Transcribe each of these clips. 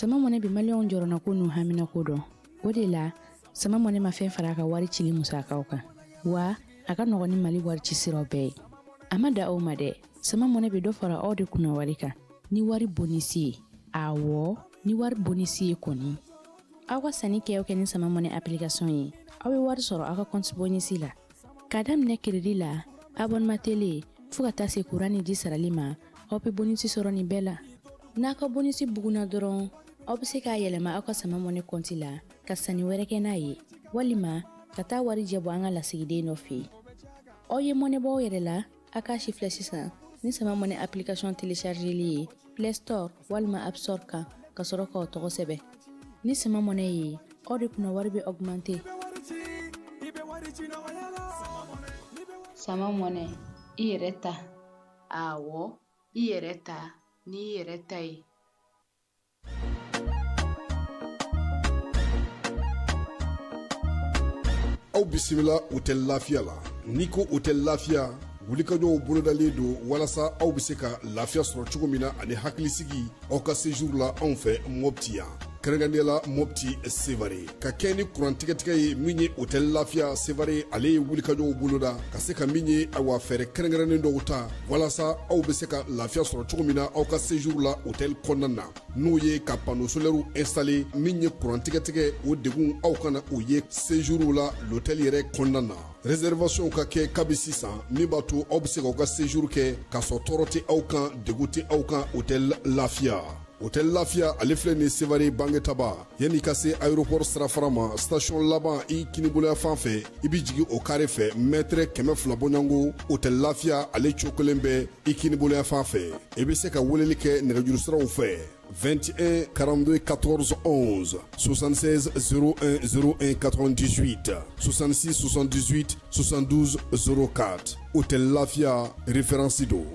Sama Money bɛ maliyɛnw jɔrɔnako n'u haminako dɔn. O de la, Sama Money ma fɛn fara a ka wari cili musakaw kan. Wa a ka nɔgɔn ni Mali wari ci siraw bɛɛ ye. A ma dan o ma dɛ, Sama Money bɛ dɔ fara aw de kunna wari kan ni wari bonisi ye. Awɔ, ni wari bonisi ye kɔni. Aw ka sanni kɛ o kɛ ni Sama Money application ye, aw bɛ wari sɔrɔ aw ka compte bonisi la. K'a daminɛ crédit la, abonnement télé, fo ka taa se courant ni ji sarali ma, aw bɛ bonisi sɔrɔ nin bɛɛ la. N'a ka bonisi bugunna dɔrɔn, aw bɛ se k'a yɛlɛma aw ka Sama Money compte la ka sanni wɛrɛ kɛ n'a ye, walima ka taa warijɛ bɔ an ka lasigiden dɔ fɛ yen. Aw ye mɔnɛ bɔ aw yɛrɛ la, a k'a sifilɛ sisan ni Sama Money application téléchargeli ye Play Store walima App Store kan ka sɔrɔ k'aw tɔgɔ sɛbɛn. Ni Sama Money ye, aw de kunna wari bɛ augmenter. Sama Money, i yɛrɛ ta. Awɔ, i yɛrɛ ta n'i yɛrɛ ta ye. Aw bisimila hôtel Lafiya la. N'i ko hôtel Lafiya, wulikajɔw bolodalen don walasa aw bɛ se ka lafiya sɔrɔ cogo min na ani hakilisigi aw ka séjour la anw fɛ Mopti yan, kɛrɛnkɛrɛnnenya la Mopti Sevare. Ka kɛ ni kurantigɛtigɛ ye, min ye hôtel Lafiya Sevare, ale ye wulikajɔw boloda ka se ka min ye, awa, fɛɛrɛ kɛrɛnkɛrɛnnen dɔw ta walasa aw bɛ se ka lafiya sɔrɔ cogo min na aw ka séjour la hôtel kɔnɔna na, n'o ye ka panneau solaire installer. Min ye kurantigɛtigɛ, o degun aw kana o ye séjour la l'hôtel yɛrɛ kɔnɔna na. Réservation ka kɛ kabi sisan, min b'a to aw bɛ se k'aw ka séjour kɛ k'a sɔrɔ tɔɔrɔ tɛ aw kan, degun tɛ aw kan. Hôtel Lafiya, hôtel Lafiya, ale filɛ nin Sevare Bangetaba, yanni ka se aéroport sirafara ma, station laban i kiniboloya fan fɛ, i bɛ jigin o carré fɛ, mètre 200 bɔɲɔgɔnko, hôtel Lafiya ale cogo kelen bɛ i kiniboloya fan fɛ. I bɛ se ka weleli kɛ nɛgɛjuru siraw fɛ: 21 42 14 11, 76 01 01 98, 66 78 72 04. Hôtel Lafiya, référence don.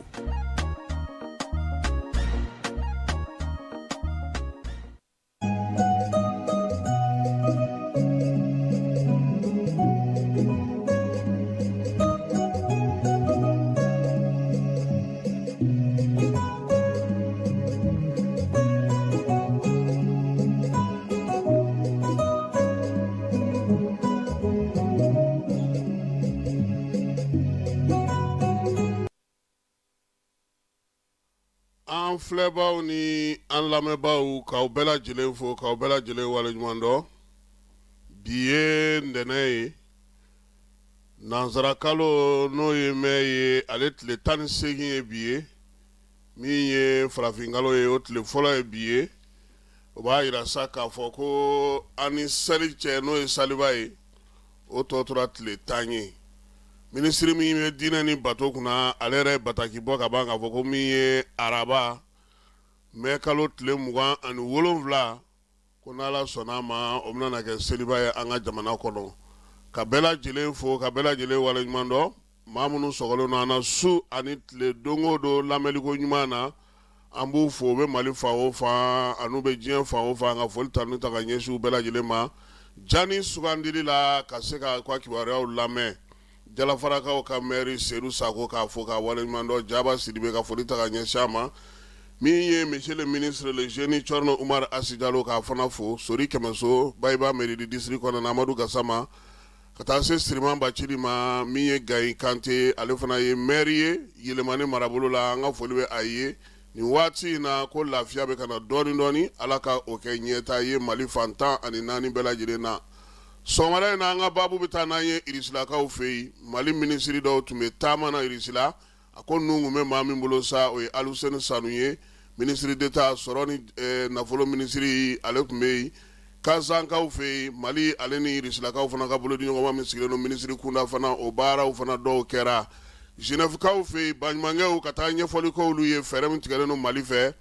An filɛbaw ni an lamɛnbaaw, k'aw bɛɛ lajɛlen fo, k'aw bɛɛ lajɛlen waleɲuman dɔn. Bi ye ntɛnɛn ye, nansarakalo n'o ye mɛ ye, ale tile 18 ye bi ye. Min ye farafinkalo ye, o tile fɔlɔ ye bi ye. O b'a jira sa k'a fɔ ko an ni seli cɛ, n'o ye saliba ye, o tɔ tora tile 10 ye. Minisiri min bɛ diinɛ ni bato kunna, ale yɛrɛ ye bataki bɔ ka ban k'a fɔ ko min ye araba mɛ kalo tile 27, ko n'Ala sɔnna a ma, o bɛna na kɛ seliba ye an ka jamana kɔnɔ. Ka bɛɛ lajɛlen fo, ka bɛɛ lajɛlen waleɲuman dɔn, maa minnu sɔgɔlen don an na su ani tile, don o don lamɛnliko ɲuman na, an b'u fo. U bɛ Mali fan o fan an'u bɛ diɲɛ fan o fan, ka foli tanu ta ka ɲɛsin u bɛɛ lajɛlen ma jani sugandili la ka se ka ka kibaruyaw lamɛn. Jalafarakaw ka mɛri Sedu Sako, k'a fo k'a waleɲuman dɔn. Jaba Sidibe, ka foli ta ka ɲɛsin a ma. Min ye monsieur le ministre le jeune Thierno Oumar Hassy Diallo, k'a fana fo. Sori Kɛmɛso, Bayiba mairie district kɔnɔna, Amadu Gasama, ka taa se Siriman Bacili ma. Min ye Gayi Kante, ale fana ye maire ye Yelemani marabolo la, an ka foli bɛ a ye nin waati in na. Ko lafiya bɛ ka na dɔɔnin dɔɔnin, Ala ka o kɛ ɲɛtaa ye Mali fan 14 bɛɛ lajɛlen na. Sɔgɔmada in na, an ka baabu bɛ taa n'an ye Irisilakaw fɛ yen. Mali minisiri dɔw tun bɛ taama na Irisila. A ko ninnu tun bɛ maa min bolo sa, o ye Aluseni Sanu ye, ministre d'État, sɔrɔ ni nafolo minisiri, ale tun bɛ yen. Kazankaw fɛ yen, Mali ale ni Irisilakaw fana ka bolodiɲɔgɔnma min sigilen don minisiri kunda fana, o baaraw fana dɔw kɛra. Zenɛfukaw fɛ yen, baɲumankɛw ka taa ɲɛfɔli k'olu ye fɛɛrɛ min tigɛlen don Mali fɛ.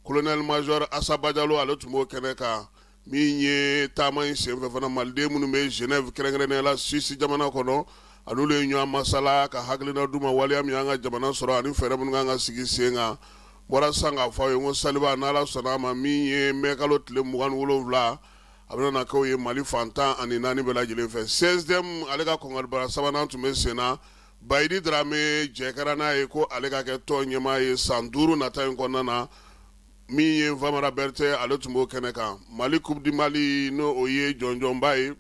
Colonel major Asa Bajalo, ale tun b'o kɛnɛ kan. Min ye taama in senfɛ fana, maliden minnu bɛ Genève, kɛrɛnkɛrɛnnenya la Suisse jamana kɔnɔ, a n'olu ye ɲɔgɔn masala ka hakilina d'u ma waleya min y'an ka jamana sɔrɔ ani fɛɛrɛ minnu kan ka sigi sen kan. Bɔra sisan k'a fɔ aw ye ko saliba, n'Ala sɔnna a ma, min ye mɛ kalo tile 27, a bɛna na k'o ye Mali fan 14 bɛɛ lajɛlen fɛ. CSDM, ale ka kɔnkɔribara sabanan tun bɛ sen na. Bayidi Darame jɛ kɛra n'a ye ko ale ka kɛ tɔn ɲɛmaa ye san 5 nata in kɔnɔna na. Min ye Famara Berete, ale tun b'o kɛnɛ kan. Mali Coupe du Mali, n'o o ye jɔnjɔnba ye,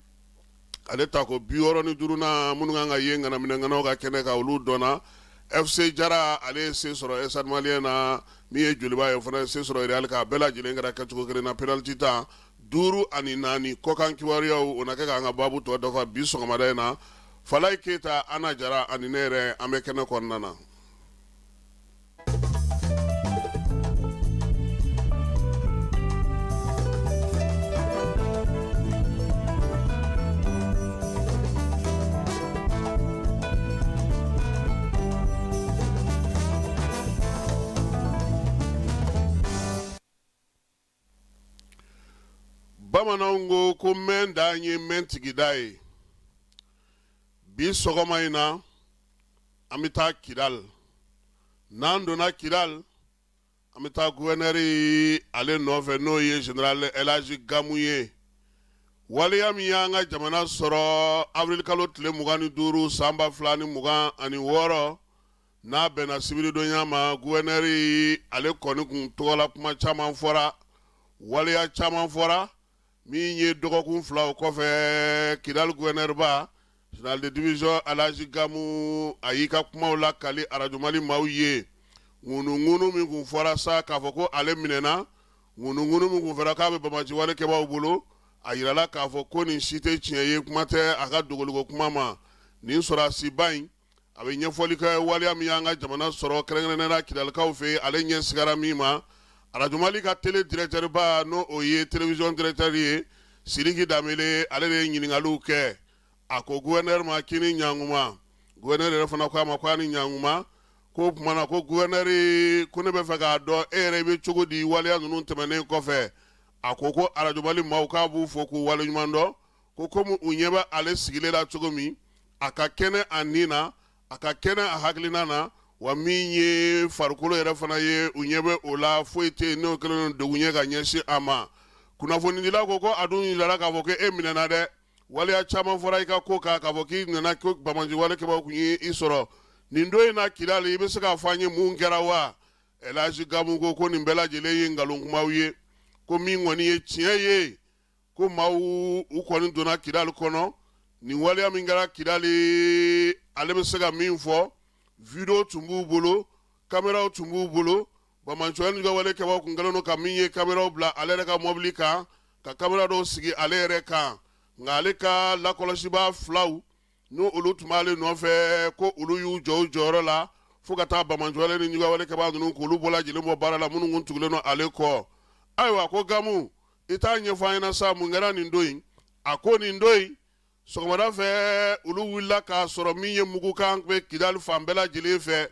ale tako 65nan, minnu kan ka ye ŋanaminɛŋanaw ka kɛnɛ kan, olu dɔnna. FC Jara, ale ye se sɔrɔ Stade Malien na. Min ye Joliba ye, o fana ye se sɔrɔ Real kan. A bɛɛ lajɛlen kɛra kɛcogo kelen na, penalty tan, 5-4. Kɔkan kibaruyaw, o na kɛ k'an ka baabu tɔ dafa bi sɔgɔmada in na. Falaye Keyita, Ana Jara ani ne yɛrɛ, an bɛ kɛnɛ kɔnɔna na. Bamananw ko ko mɛn dan ye mɛn tigida ye. Bi sɔgɔma in na, an bɛ taa Kidal. N'an donna Kidal, an bɛ taa gouverneur ale nɔfɛ, n'o ye général Elhaji Gamu ye. Waleya min y'an ka jamana sɔrɔ avril kalo tile 25 san 2026, n'a bɛnna sibiridonya ma, gouverneur ale kɔni kun tɔgɔla kuma caman fɔra, waleya caman fɔra. Min ye dɔgɔkun 2 o kɔfɛ, Kidal gouverneur ba, général de division Elhaji Gamu, a y'i ka kumaw lakali arajo Mali maaw ye. Ŋunuŋunu min kun fɔra sa k'a fɔ ko ale minɛna, ŋunuŋunu min kun fɔra k'a bɛ banbaanci wale kɛbaaw bolo, a yirala k'a fɔ ko nin si tɛ tiɲɛ ye. Kuma tɛ a ka dogoliko kuma ma. Nin sɔrɔdasiba in, a bɛ ɲɛfɔli kɛ waleya min y'an ka jamana sɔrɔ, kɛrɛnkɛrɛnnenya la Kidalikaw fɛ, ale ɲɛ sigara min ma. Arajo Mali ka télé directeur ba, n'o o ye télévision directeur ye, Sidiki Danbele, ale de ye ɲininkaliw kɛ. A ko gouverneur ma k'i ni ɲankuma. Gouverneur yɛrɛ fana ko a ma ko a ni ɲankuma. Ko o tuma na ko gouverneur, ko ne bɛ fɛ k'a dɔn e yɛrɛ bɛ cogo di waleya ninnu tɛmɛnen kɔfɛ. A ko ko arajo Mali maaw k'a b'u fo k'u waleɲuman dɔn, ko komi u ɲɛ bɛ ale sigilen la cogo min, a ka kɛnɛ a ni na, a ka kɛnɛ a hakilina na, wa min ye farikolo yɛrɛ fana ye, u ɲɛ bɛ o la, foyi tɛ yen n'o kɛlen don degun ye ka ɲɛsin a ma. Kunnafonidila ko ko a dun yirala k'a fɔ ko e minɛna dɛ, waleya caman fɔra i ka ko kan, k'a fɔ k'i nana ko banbaanci wale kɛbaaw kun ye i sɔrɔ nin don in na Kidali, i bɛ se k'a fɔ an ye mun kɛra wa? Elhaji Gamu ko ko nin bɛɛ lajɛlen ye nkalon kumaw ye, ko min kɔni ye tiɲɛ ye, ko maaw u kɔni donna Kidali kɔnɔ. Nin waleya min kɛra Kidali, ale bɛ se ka min fɔ, video tun b'u bolo, kameraw tun b'u bolo. Banbaanciya wale kɛbaaw kun kɛlen don ka min ye kameraw bila ale yɛrɛ ka mɔbili kan, ka kamera dɔw sigi ale yɛrɛ kan, nka ale ka lakɔlɔsibaa filaw, n'o olu tun b'ale nɔfɛ, ko olu y'u jɔ u jɔyɔrɔ la fo ka taa banbaanciwale ni juguwale kɛbaa ninnu k'olu bɛɛ lajɛlen bɔ baara la, minnu kun tugulen don ale kɔ. Ayiwa, ko Gamu, i t'a ɲɛfɔ an ɲɛna sa, mun kɛra nin don in? A ko nin don in sɔgɔmada fɛ, olu wulila k'a sɔrɔ min ye mugukan bɛ Kidali fan bɛɛ lajɛlen fɛ.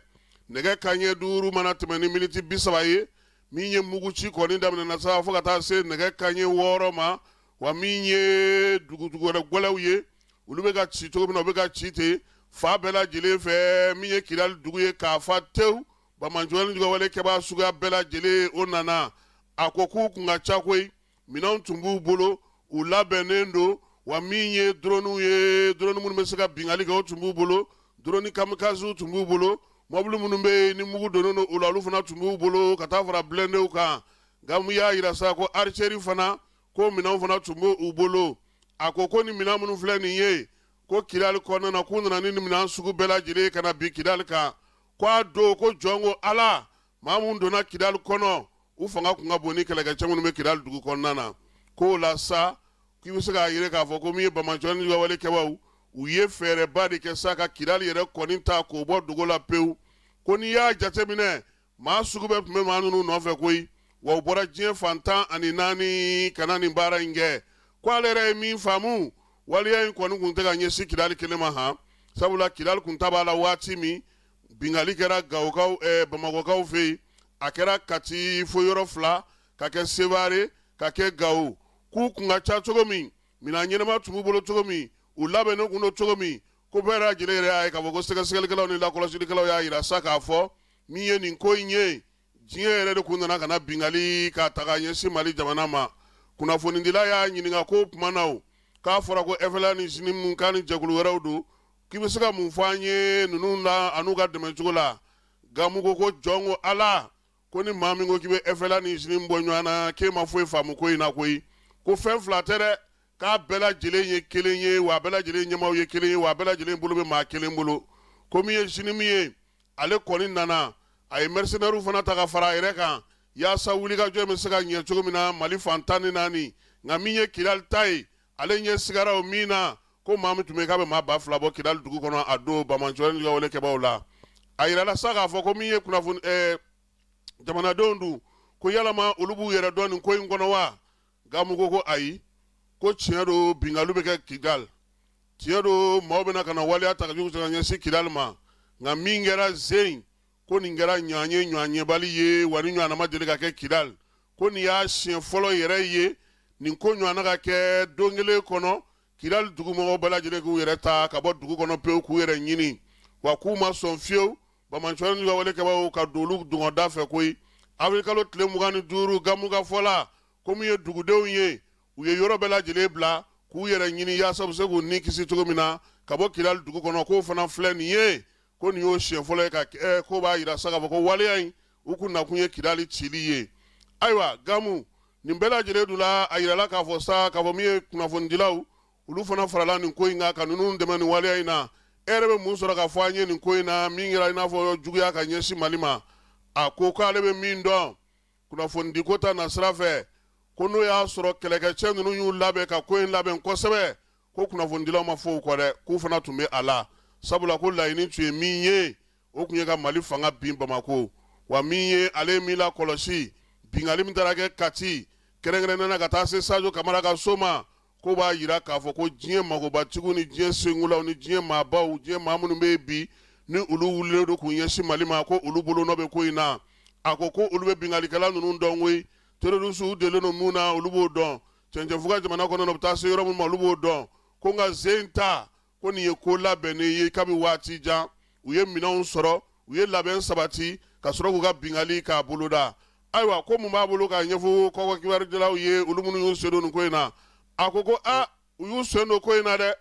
Nɛgɛ kanɲɛ 5 mana tɛmɛ ni miniti 30 ye, min ye muguci kɔni daminɛna sa fo ka taa se nɛgɛ kanɲɛ 6 ma. Wa min ye dugudugu wɛrɛ gɛlɛw ye, olu bɛ ka ci cogo min na, u bɛ ka ci ten fan bɛɛ lajɛlen fɛ. Min ye Kidali dugu ye k'a fa tewu, banbaanciwale juguwale kɛbaa suguya bɛɛ lajɛlen o nana. A ko k'u kun ka ca koyi, minɛnw tun b'u bolo, u labɛnnen don. Wa min ye droniw ye, drone minnu bɛ se ka binkanni kɛ, o tun b'u bolo, drone kamikazew tun b'u bolo, mɔbili minnu bɛ yen ni mugu donnen don u la, olu fana tun b'u bolo, ka taa fara blindéw kan. Gamu y'a jira sa ko artillerie fana, ko minɛnw fana tun b'u bolo. A ko ko ni minɛn minnu filɛ nin ye, ko Kidali kɔnɔna na, k'u nana ni minɛn sugu bɛɛ lajɛlen ye ka na bin Kidali kan. Ko a don, ko jɔn ko Ala, maa minnu donna Kidali kɔnɔ, u fanga kun ka bon ni kɛlɛkɛcɛ minnu bɛ Kidali dugu kɔnɔna na. K'o la sa, k'i bɛ se k'a yira k'a fɔ ko min ye banbaanciwale ni juguwale kɛbaaw, u ye fɛɛrɛba de kɛ sa ka Kidali yɛrɛ kɔni ta k'o bɔ dogo la pewu. Ko n'i y'a jateminɛ, maa sugu bɛɛ tun bɛ maa ninnu nɔfɛ koyi, wa u bɔra diɲɛ fan 14 ka na nin baara in kɛ. Ko ale yɛrɛ ye min faamu, waleya in kɔni kun tɛ ka ɲɛsin Kidali kelen ma han, sabula Kidali kun ta b'a la waati min, binkanni kɛra Gawokaw, Bamakɔkaw fɛ yen, a kɛra Kati fo yɔrɔ 2, ka kɛ Sevare, ka kɛ Gawo. K'u kun ka ca cogo min, minɛn ɲɛnama tun b'u bolo cogo min, u labɛnnen kun don cogo min, ko bɛɛ lajɛlen yɛrɛ y'a ye k'a fɔ ko sɛgɛsɛgɛlikɛlaw ni lakɔlɔsilikɛlaw y'a jira sa k'a fɔ min ye nin ko in ye, diɲɛ yɛrɛ de kun nana ka na binkanni k'a ta ka ɲɛsin Mali jamana ma. Kunnafonidila y'a ɲininka ko o tuma na, o k'a fɔra ko FLA ni JNIM k'a ni jɛkulu wɛrɛw don, k'i bɛ se ka mun fɔ an ye ninnu la an'u ka dɛmɛ cogo la? Gamu ko ko jɔn ko Ala, Ko ni maa min ko k'i bɛ FLA ni JNIM bɔ ɲɔgɔn na, k'e ma foyi faamu ko in na koyi. Ko fɛn fila tɛ dɛ, k'a bɛɛ lajɛlen ye kelen ye, wa a bɛɛ lajɛlen ɲɛmaaw ye kelen ye, wa a bɛɛ lajɛlen bolo bɛ maa kelen bolo. Ko min ye JNIM ye, ale kɔni nana, a ye mercenaires fana ta ka fara a yɛrɛ kan yaasa wulikajɔ bɛ se ka ɲɛ cogo min na Mali fan 14. Nka min ye Kidali ta ye, ale ɲɛ sigara o min na, ko maa min tun bɛ k'a bɛ maa 2000 bɔ Kidali dugu kɔnɔ a don banbaanciwale wale kɛbaaw la. A yirala sa k'a fɔ ko min ye kunnafoni jamanadenw dun, ko yalama olu b'u yɛrɛ dɔn nin ko in kɔnɔ wa? Gamu ko ko ayi, ko tiɲɛ don, binkanni bɛ kɛ Kidali, tiɲɛ don, maaw bɛna ka na waleya ta ka jugu ka ɲɛsin Kidali ma, nka min kɛra zen, ko nin kɛra ɲɔgɔn ye ɲɔgɔn yebali ye, wa nin ɲɔgɔnna ma deli ka kɛ Kidali. Ko nin y'a siɲɛ fɔlɔ yɛrɛ ye nin ko ɲɔgɔnna ka kɛ don kelen kɔnɔ Kidali dugumɔgɔw bɛɛ lajɛlen k'u yɛrɛ ta ka bɔ dugu kɔnɔ pewu k'u yɛrɛ ɲini, wa k'u ma sɔn fiyewu banbaanciwale ka wale kɛbaaw ka don olu dungɔda fɛ koyi. Avril kalo tile 25, Gamu ka fɔ la, ko min ye dugudenw ye, u ye yɔrɔ bɛɛ lajɛlen bila k'u yɛrɛ ɲini yaasa u bɛ se k'u ni kisi cogo min na ka bɔ Kidali dugu kɔnɔ. K'o fana filɛ nin ye, ko nin y'o siɲɛ fɔlɔ ye ka kɛ. Ko b'a jira sa k'a fɔ ko waleya in, u kun nakun ye Kidali cili ye. Ayiwa Gamu, nin bɛɛ lajɛlen dun la, a yirala k'a fɔ sa k'a fɔ min ye kunnafonidilaw, olu fana farala nin ko in kan ka ninnu dɛmɛ nin waleya in na. E yɛrɛ bɛ mun sɔrɔ ka fɔ an ye nin ko in na min kɛra i n'a fɔ juguya ka ɲɛsin Mali ma? A ko k'ale bɛ min dɔn kunnafonidiko ta nasira fɛ, ko n'o y'a sɔrɔ kɛlɛkɛcɛ ninnu y'u labɛn ka ko in labɛn kosɛbɛ, ko kunnafonidilaw ma fɔ u kɔ dɛ, k'u fana tun bɛ a la, sabula ko laɲini tun ye min ye, o tun ye ka Mali fanga bin Bamakɔ. Wa min ye ale ye min lakɔlɔsi, binkanni min taara kɛ Kati, kɛrɛnkɛrɛnnenya na ka taa se Sajo Kamara ka so ma, ko b'a jira k'a fɔ ko diɲɛ magobatigiw ni diɲɛ senkulaw ni diɲɛ maabaw, diɲɛ maa minnu bɛ yen bi ni olu wulilen don k'u ɲɛsin Mali ma, ko olu bolonɔ bɛ ko in na. A ko ko olu bɛ binkannikɛla ninnu dɔn koyi, terrorisiw delilen don mun na, olu b'o dɔn, cɛncɛnfuga jamana kɔnɔ u bɛ taa se yɔrɔ minnu ma, olu b'o dɔn. Ko nka zen ta, ko nin ye ko labɛnnen ye kabi waati jan. U ye minɛnw sɔrɔ, u ye labɛn sabati ka sɔrɔ k'u ka binkanni k'a boloda. Ayiwa, ko mun b'a bolo k'a ɲɛfɔ kɔkɔ kibarudilaw ye, olu minnu y'u sen don nin ko in na? A ko ko aa, u y'u sen don ko in na dɛ,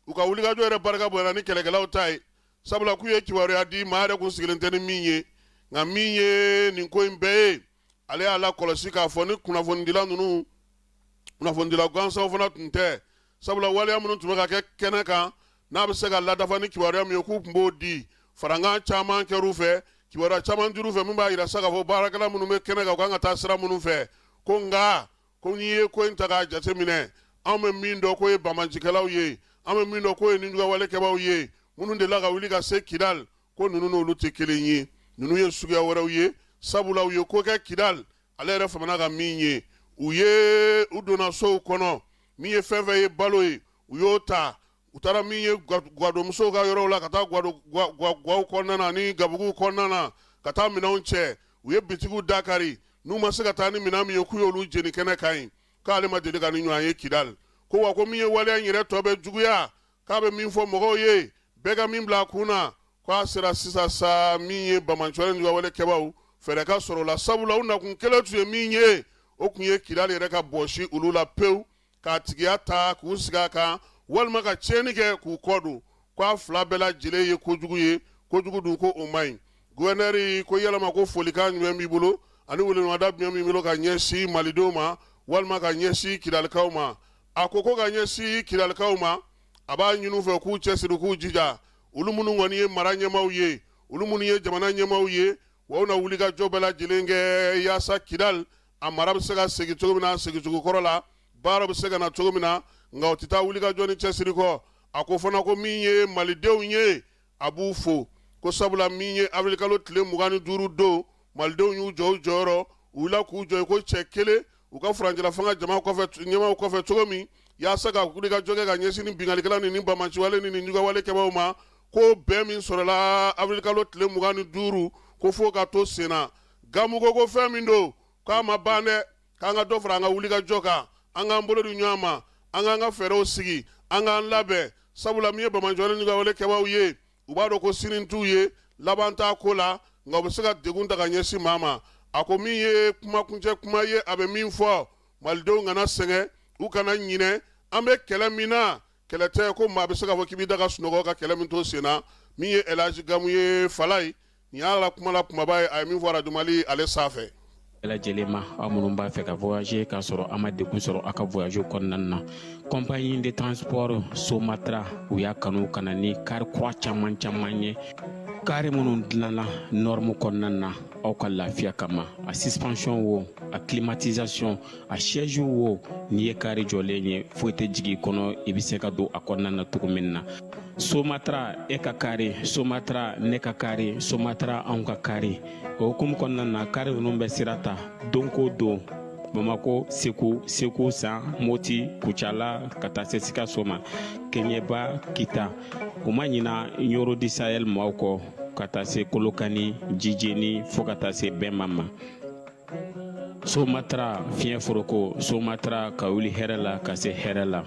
u ka wulikajɔ yɛrɛ barika bonyana ni kɛlɛkɛlaw ta ye, sabula k'u ye kibaruya di maa yɛrɛ kun sigilen tɛ ni min ye. Nka min ye nin ko in bɛɛ ye, ale y'a lakɔlɔsi k'a fɔ ni kunnafonidila ninnu, kunnafonidila gansanw fana tun tɛ, sabula waleya minnu tun bɛ ka kɛ kɛnɛ kan, n'a bɛ se ka ladafa ni kibaruya min ye, k'u tun b'o di. Farankan caman kɛr'u fɛ, kibaruya caman dir'u fɛ min b'a jira sa k'a fɔ baarakɛla minnu bɛ kɛnɛ kan, u kan ka taa sira minnu fɛ. Ko nka ko n'i ye ko in ta k'a jateminɛ, anw bɛ min dɔn k'o ye banbaancikɛlaw ye, an bɛ min dɔn k'o ye nijuguyawale kɛbaaw ye minnu delila ka wuli ka se Kidali, ko ninnu n'olu tɛ kelen ye, ninnu ye suguya wɛrɛw ye, sabula u ye ko kɛ Kidali, ale yɛrɛ famana ka min ye, u ye u donna sow kɔnɔ, min ye fɛn fɛn ye balo ye, u y'o ta, u taara min ye gwadonmusow ka yɔrɔw la, ka taa gwaw kɔnɔna na ni gabuguw kɔnɔna na, ka taa minɛnw cɛ, u ye bitigiw dakari, n'u ma se ka taa ni minɛn min ye, k'u y'olu jeni kɛnɛ kan yen. K'ale ma deli ka nin ɲɔgɔn ye Kidali. Ko wa ko min ye waleya in yɛrɛ tɔ bɛ juguya, k'a bɛ min fɔ mɔgɔw ye, bɛɛ ka min bila a kun na, k'a sera sisan sa min ye banbaanciwale nijuguyawale kɛbaaw fɛɛrɛ ka sɔrɔ o la, sabula u nakun kelen tun ye min ye, o tun ye Kidali yɛrɛ ka bɔsi olu la pewu, k'a tigiya ta k'u sigi a kan, walima ka tiɲɛni kɛ k'u kɔ don. K'a fila bɛɛ lajɛlen ye kojugu ye, kojugu dun ko o man ɲi. Guvɛnɛri ko yalama ko folikan jumɛn b'i bolo ani welewelemada jumɛn b'i bolo ka ɲɛsin malidenw ma walima ka ɲɛsin kidalikaw ma? A ko ko ka ɲɛsin kidalikaw ma, a b'a ɲini u fɛ k'u cɛsiri, k'u jija, olu minnu kɔni ye mara ɲɛmaaw ye, olu minnu ye jamana ɲɛmaaw ye, wa u na wuli ka jɔ bɛɛ lajɛlen kɛ yaasa Kidali a mara bɛ se ka segin cogo min na segincogo kɔrɔ la, baara bɛ se ka na cogo min na, nka u tɛ taa wuli ka jɔ ni cɛsiri kɔ. A ko fana ko min ye malidenw ye, a b'u fo, ko sabula min ye avril kalo tile 25 don, malidenw y'u jɔ u jɔyɔrɔ, u wulila k'u jɔ i ko cɛ kelen u ka furancɛla fanga jama kɔfɛ, ɲɛmaaw kɔfɛ cogo min, yaasa ka wuli ka jɔ kɛ ka ɲɛsin ni binkannikɛla ni banbaanciwale ni nijuguyawale kɛbaaw ma. Ko bɛn min sɔrɔla avril kalo tile 25, ko fo ka to senna. Gamu ko ko fɛn min don, k'a ma ban dɛ, k'an ka dɔ fara an ka wuli ka jɔ kan, an k'an bolo di ɲɔgɔn ma, an k'an ka fɛɛrɛw sigi, an k'an labɛn, sabula min ye banbaanciwale nijuguyawale kɛbaaw ye, u b'a dɔn ko sini t'u ye, laban t'a ko la, nka u bɛ se ka degun ta ka ɲɛsin maa ma. A ko min ye kumakuncɛ kuma ye, a bɛ min fɔ, malidenw kana sɛgɛn, u kana ɲinɛ, an bɛ kɛlɛ min na, kɛlɛ tɛ ko maa bɛ se k'a fɔ k'i b'i da ka sunɔgɔ ka kɛlɛ min to sen na. Min ye Elhaji Gamu ye, Falayi. Nin y'a la kuma la kumaba ye, a ye min fɔ Radio Mali ale sanfɛ. Bɛɛ lajɛlen ma, aw minnu b'a fɛ ka voyager k'a sɔrɔ a ma degun sɔrɔ aw ka voyage kɔnɔna na, compagnie de transport Somatra, u y'a kanu ka na ni kari kura caman caman ye, kari minnu dilanna norme kɔnɔna na aw ka lafiya kama. A suspension wo, a climatisation, a siège wo, n'i ye kari jɔlen ye, foyi tɛ jigin i kɔnɔ, i bɛ se ka don a kɔnɔna na cogo min na. Somatra, e ka kari Somatra, ne ka kari Somatra, anw ka kari. O hukumu kɔnɔna na, kari ninnu bɛ sira ta don ko don Bamako, Segu, Segu San, Moti, Kucala, ka taa se Sikaso ma, Keɲeba, Kita. U ma ɲina Ɲoro du Sahel maaw kɔ, ka taa se Kolokani, Jijeni, fo ka taa se Bɛnma ma. Somatra, fiɲɛ foroko Somatra, ka wuli hɛrɛ la ka se hɛrɛ la.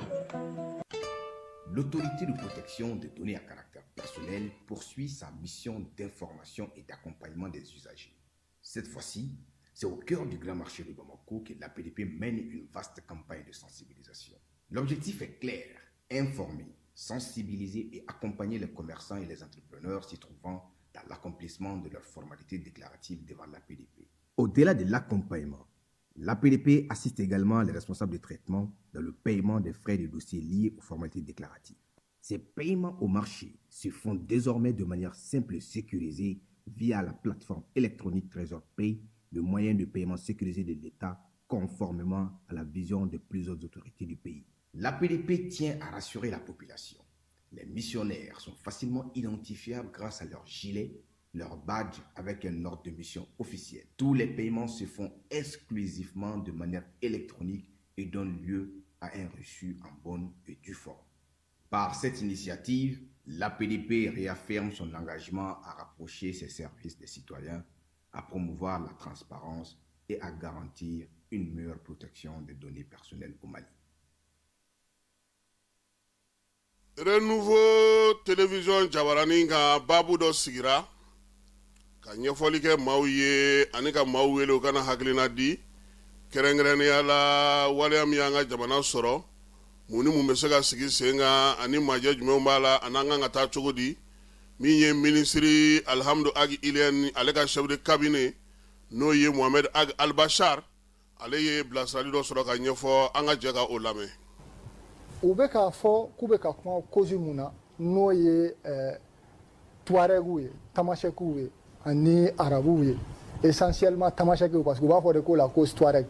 L'autorité de protection des données à caractère personnel poursuit sa mission d'information et d'accompagnement des usagers. Cette fois-ci, c'est au cœur du grand marché de Bamako que l'APDP mène une vaste campagne de sensibilisation. L'objectif est clair, informer, sensibiliser et accompagner les commerçants et les entrepreneurs s'y trouvant dans l'accomplissement de leurs formalités déclaratives devant l'APDP. Au-delà de l'accompagnement, l'APDP assiste également les responsables de traitement dans le paiement des frais de dossier liés aux formalités déclaratives. Ces paiements au marché se font désormais de manière simple et sécurisée via la plateforme électronique Trésor Pay, le moyen de paiement sécurisé de l'État conformément à la vision de plusieurs autorités du pays. L'APDP tient à rassurer la population. Les missionnaires sont facilement identifiables grâce à leur gilet, leur badge avec un ordre de mission officiel. Tous les paiements se font exclusivement de manière électronique et donnent lieu à un reçu en bonne et due forme. Par cette initiative, l'APDP réaffirme son engagement à rapprocher ses services des citoyens, à promouvoir la transparence et à garantir une meilleure protection des données personnelles au Mali. Renouveau télévision jabaranin kan, baabu dɔ sigira ka ɲɛfɔli kɛ maaw ye ani ka maaw wele u ka na hakilina di, kɛrɛnkɛrɛnnenya la waleya min y'an ka jamana sɔrɔ, mun ni mun bɛ se ka sigi sen kan ani majɛ jumɛnw b'a la ani an kan ka taa cogo di. Min ye minisiri Alihamudu Agi Iliyɛni, ale ka chef de cabinet, n'o ye Mohamed Ag Albachar, ale ye bilasirali dɔ sɔrɔ ka ɲɛfɔ, an ka jɛ ka o lamɛn. U bɛ k'a fɔ k'u bɛ ka kuma cause mun na, n'o ye tuarɛgiw ye, tamasɛkiw ye ani arabuw ye, essentiellement tamasɛkiw, parce que u b'a fɔ de ko la cause touareg,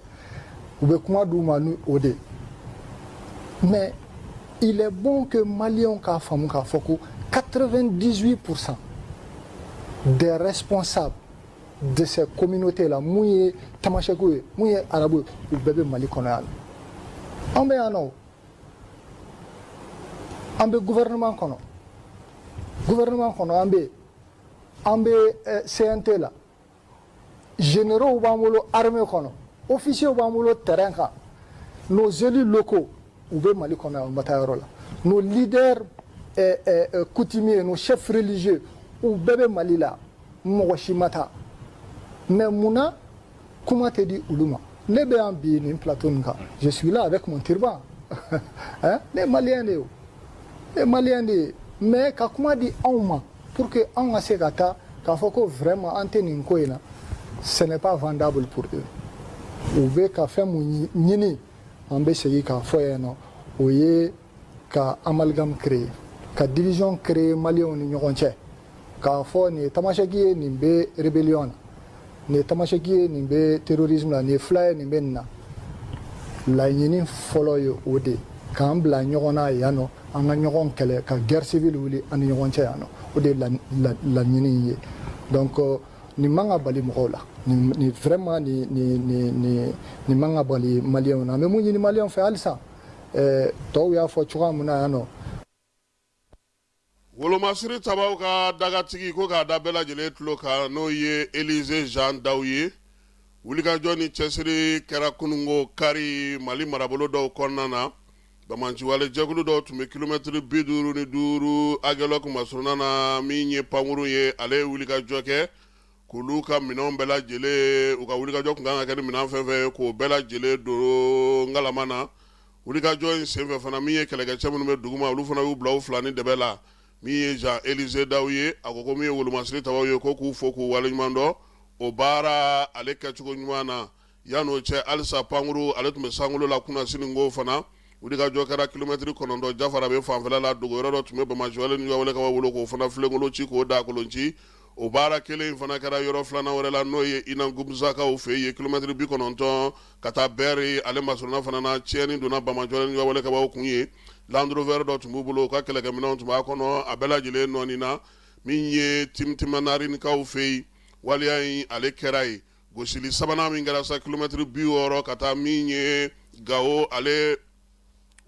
u bɛ kuma d'u ma ni o de. Mais il est bon que maliyɛnw k'a faamu k'a fɔ ko 98% des responsables de ces communautés là, mun ye tamasɛkiw ye, mun ye arabu ye, u bɛɛ bɛ Mali kɔnɔ yan nɔ. An bɛ yan nɔ, an bɛ gouvernement kɔnɔ, gouvernement kɔnɔ an bɛ yen, an bɛ CNT la, généraux b'an bolo armée kɔnɔ, officiers b'an bolo terrain kan, nos élus locaux, u bɛ Mali kɔnɔ yan, u ma taa yɔrɔ la, nos leaders coutumiers, nos chefs religieux, u bɛɛ bɛ Mali la, mɔgɔ si ma taa. Mais munna kuma tɛ di olu ma? Ne bɛ yan bi nin plateau nin kan, je suis là avec mon turban, hein, ne ye malien de ye o, ne ye malien de ye. Mais ka kuma di anw ma pour que anw ka se ka taa k'a fɔ ko vraiment an tɛ nin ko in na, ce n'est pas vendable pour eux. U bɛ ka fɛn mun ɲini, an bɛ segin k'a fɔ yan nɔ, o ye ka amalgame créer, ka division créer maliyɛnw ni ɲɔgɔn cɛ, k'a fɔ nin ye tamasɛki ye, nin bɛ rébellion na, nin ye tamasɛki ye, nin bɛ terrorisme la, nin ye fila ye, nin bɛ nin na. Laɲini fɔlɔ ye o de k'an bila ɲɔgɔn na yan nɔ, an ka ɲɔgɔn kɛlɛ, ka guerre civile wuli an ni ɲɔgɔn cɛ yan nɔ, o de ye laɲini ye. Donc nin man ka bali mɔgɔw la, nin vraiment nin nin nin nin nin man ka bali maliyɛnw na. An bɛ mun ɲini maliyɛnw fɛ halisa, tɔw y'a fɔ cogoya min na yan nɔ. Wolomasiri tabaw ka dagatigi ko k'a da bɛɛ lajɛlen tulo kan, n'o ye Elize Jean Daw ye. Wulikajɔ ni cɛsiri kɛra kununko kari Mali marabolo dɔw kɔnɔna na. Banbaanciwale jɛkulu dɔw tun bɛ kilomɛtiri 55 Agelɔk masurunna na, min ye pankurun ye, ale ye wulikajɔ kɛ k'olu ka minɛnw bɛɛ lajɛlen, u ka wulikajɔ tun kan ka kɛ ni minɛn fɛn fɛn ye, k'o bɛɛ lajɛlen don ngalama na. Wulikajɔ in senfɛ fana, min ye kɛlɛkɛcɛ minnu bɛ duguma, olu fana y'u bila u fila ni dɛbɛ la. Min ye Jean Élisée Daw ye, a ko ko min ye wolomasiri tabaw ye, ko k'u fo k'u waleɲuman dɔn o baara ale kɛcogo ɲuman na. Yan'o cɛ halisa, pankuru ale tun bɛ sankolo la kunasini ko fana wulikajɔ kɛra kilomɛtiri 9 Jafarabe fanfɛla la. Dogoyɔrɔ dɔ tun bɛ banbaanciwale ni wale bolo, k'o fana filenkolon ci, k'o dakolon ci. O baara kelen in fana kɛra yɔrɔ filanan wɛrɛ la, n'o ye Inagumzakaw fɛ yen, kilomɛtiri 90 ka taa Bɛri ale masurunna fana na. Tiɲɛni donna banbaanciwale ni walekɛbaw kun ye. Land Rover dɔ tun b'u bolo, u ka kɛlɛkɛminɛnw tun b'a kɔnɔ, a bɛɛ lajɛlen nɔɔni na. Min ye Timtimanarikaw fɛ yen, waleya in ale kɛra yen. Gosili sabanan min kɛra sa, kilomɛtiri 60 ka taa min ye Gawo ale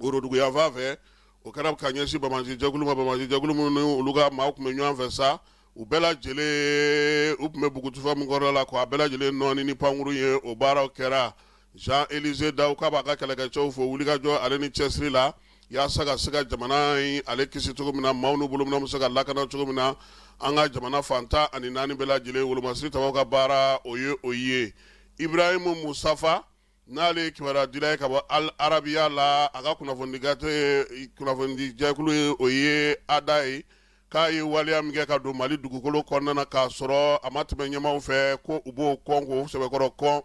woroduguyanfan fɛ, o kɛra ka ɲɛsin banbaanci jɛkulu ma. Banbaanci jɛkulu minnu ni olu ka maaw tun bɛ ɲɔgɔn fɛ sa, u bɛɛ lajɛlen u tun bɛ bugutufa min kɔrɔ la, ko a bɛɛ lajɛlen nɔɔni ni pankuru ye. O baaraw kɛra. Jean Élisée Daw k'a b'a ka kɛlɛkɛcɛw fo wulikajɔ ale ni cɛsiri la, yaasa ka se ka jamana in ale kisi cogo min na, maaw n'u bolominɛnw bɛ se ka lakana cogo min na an ka jamana fan 14 bɛɛ lajɛlen. Wolomasiri tabaw ka baara o ye o ye. Ibrahimu Musafa, n'ale ye kibaruya dila ye ka bɔ Al Arabiya la, a ka kunnafonidi jɛkulu ye o ye ADA ye, k'a ye waleya min kɛ ka don Mali dugukolo kɔnɔna na k'a sɔrɔ a ma tɛmɛ ɲɛmaaw fɛ, ko u b'o kɔn, k'o sɛbɛkɔrɔ kɔn.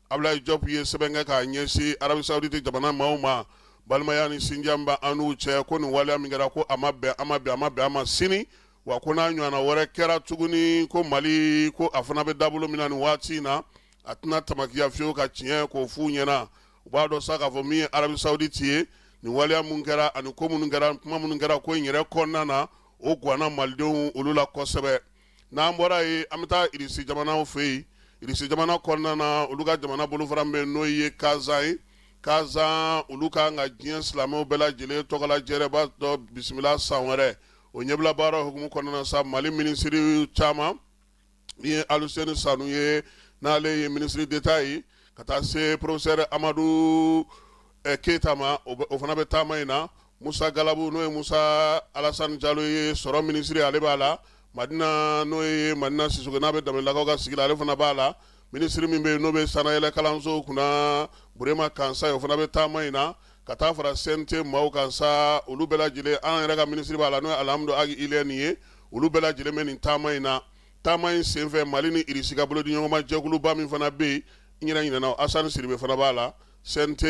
Abulayi Jɔpu ye sɛbɛn kɛ k'a ɲɛsin Arabi Sawuditi jamana maaw ma, balimaya ni sinjiya min b'an n'u cɛ, ko nin waleya min kɛra, ko a ma bɛn a ma bɛn a ma bɛn a ma sini wa, ko n'a ɲɔgɔnna wɛrɛ kɛra tuguni, ko Mali ko a fana bɛ dabolo min na nin waati in na, a tɛna tamakiya fiyewu ka tiɲɛ k'o f'u ɲɛna. U b'a dɔn sa k'a fɔ min ye Arabi Sawuditi ye, nin waleya mun kɛra ani ko minnu kɛra, kuma minnu kɛra ko in yɛrɛ kɔnɔna na, o gwanna malidenw olu la kosɛbɛ. N'an bɔra yen, an bɛ taa Irisi jamanaw fɛ yen. Irisi jamana kɔnɔna na, olu ka jamana bolofara min bɛ yen, n'o ye Kazan ye, Kazan olu ka kan ka diɲɛ silamɛw bɛɛ lajɛlen tɔgɔla jɛrɛba dɔ bisimila san wɛrɛ. O ɲɛbila baara hukumu kɔnɔna sa, Mali minisiri caman, min ye Aluseni Sanu ye, n'ale ye ministre d'État ye, ka taa se professeur Amadu Keyita ma, o fana bɛ taama in na. Musa Galabu, n'o ye Musa Alasani Jalo ye, sɔrɔ minisiri, ale b'a la. Madina, n'o ye Madina Sisoko, n'a bɛ Danbelelakaw ka sigi la, ale fana b'a la. Minisiri min bɛ yen, n'o bɛ sannayɛlɛ kalanso kunna, Burema Kansayi, o fana bɛ taama in na, ka taa fara CNT maaw kan sa, olu bɛɛ lajɛlen. An yɛrɛ ka minisiri b'a la, n'o ye Alihamudu Agi Iliyɛni ye. Olu bɛɛ lajɛlen bɛ nin taama in na. Taama in senfɛ, Mali ni Irisi ka bolodiɲɔgɔnma jɛkuluba min fana bɛ yen, n yɛrɛ ɲinɛna, Asani Sidibe fana b'a la. CNT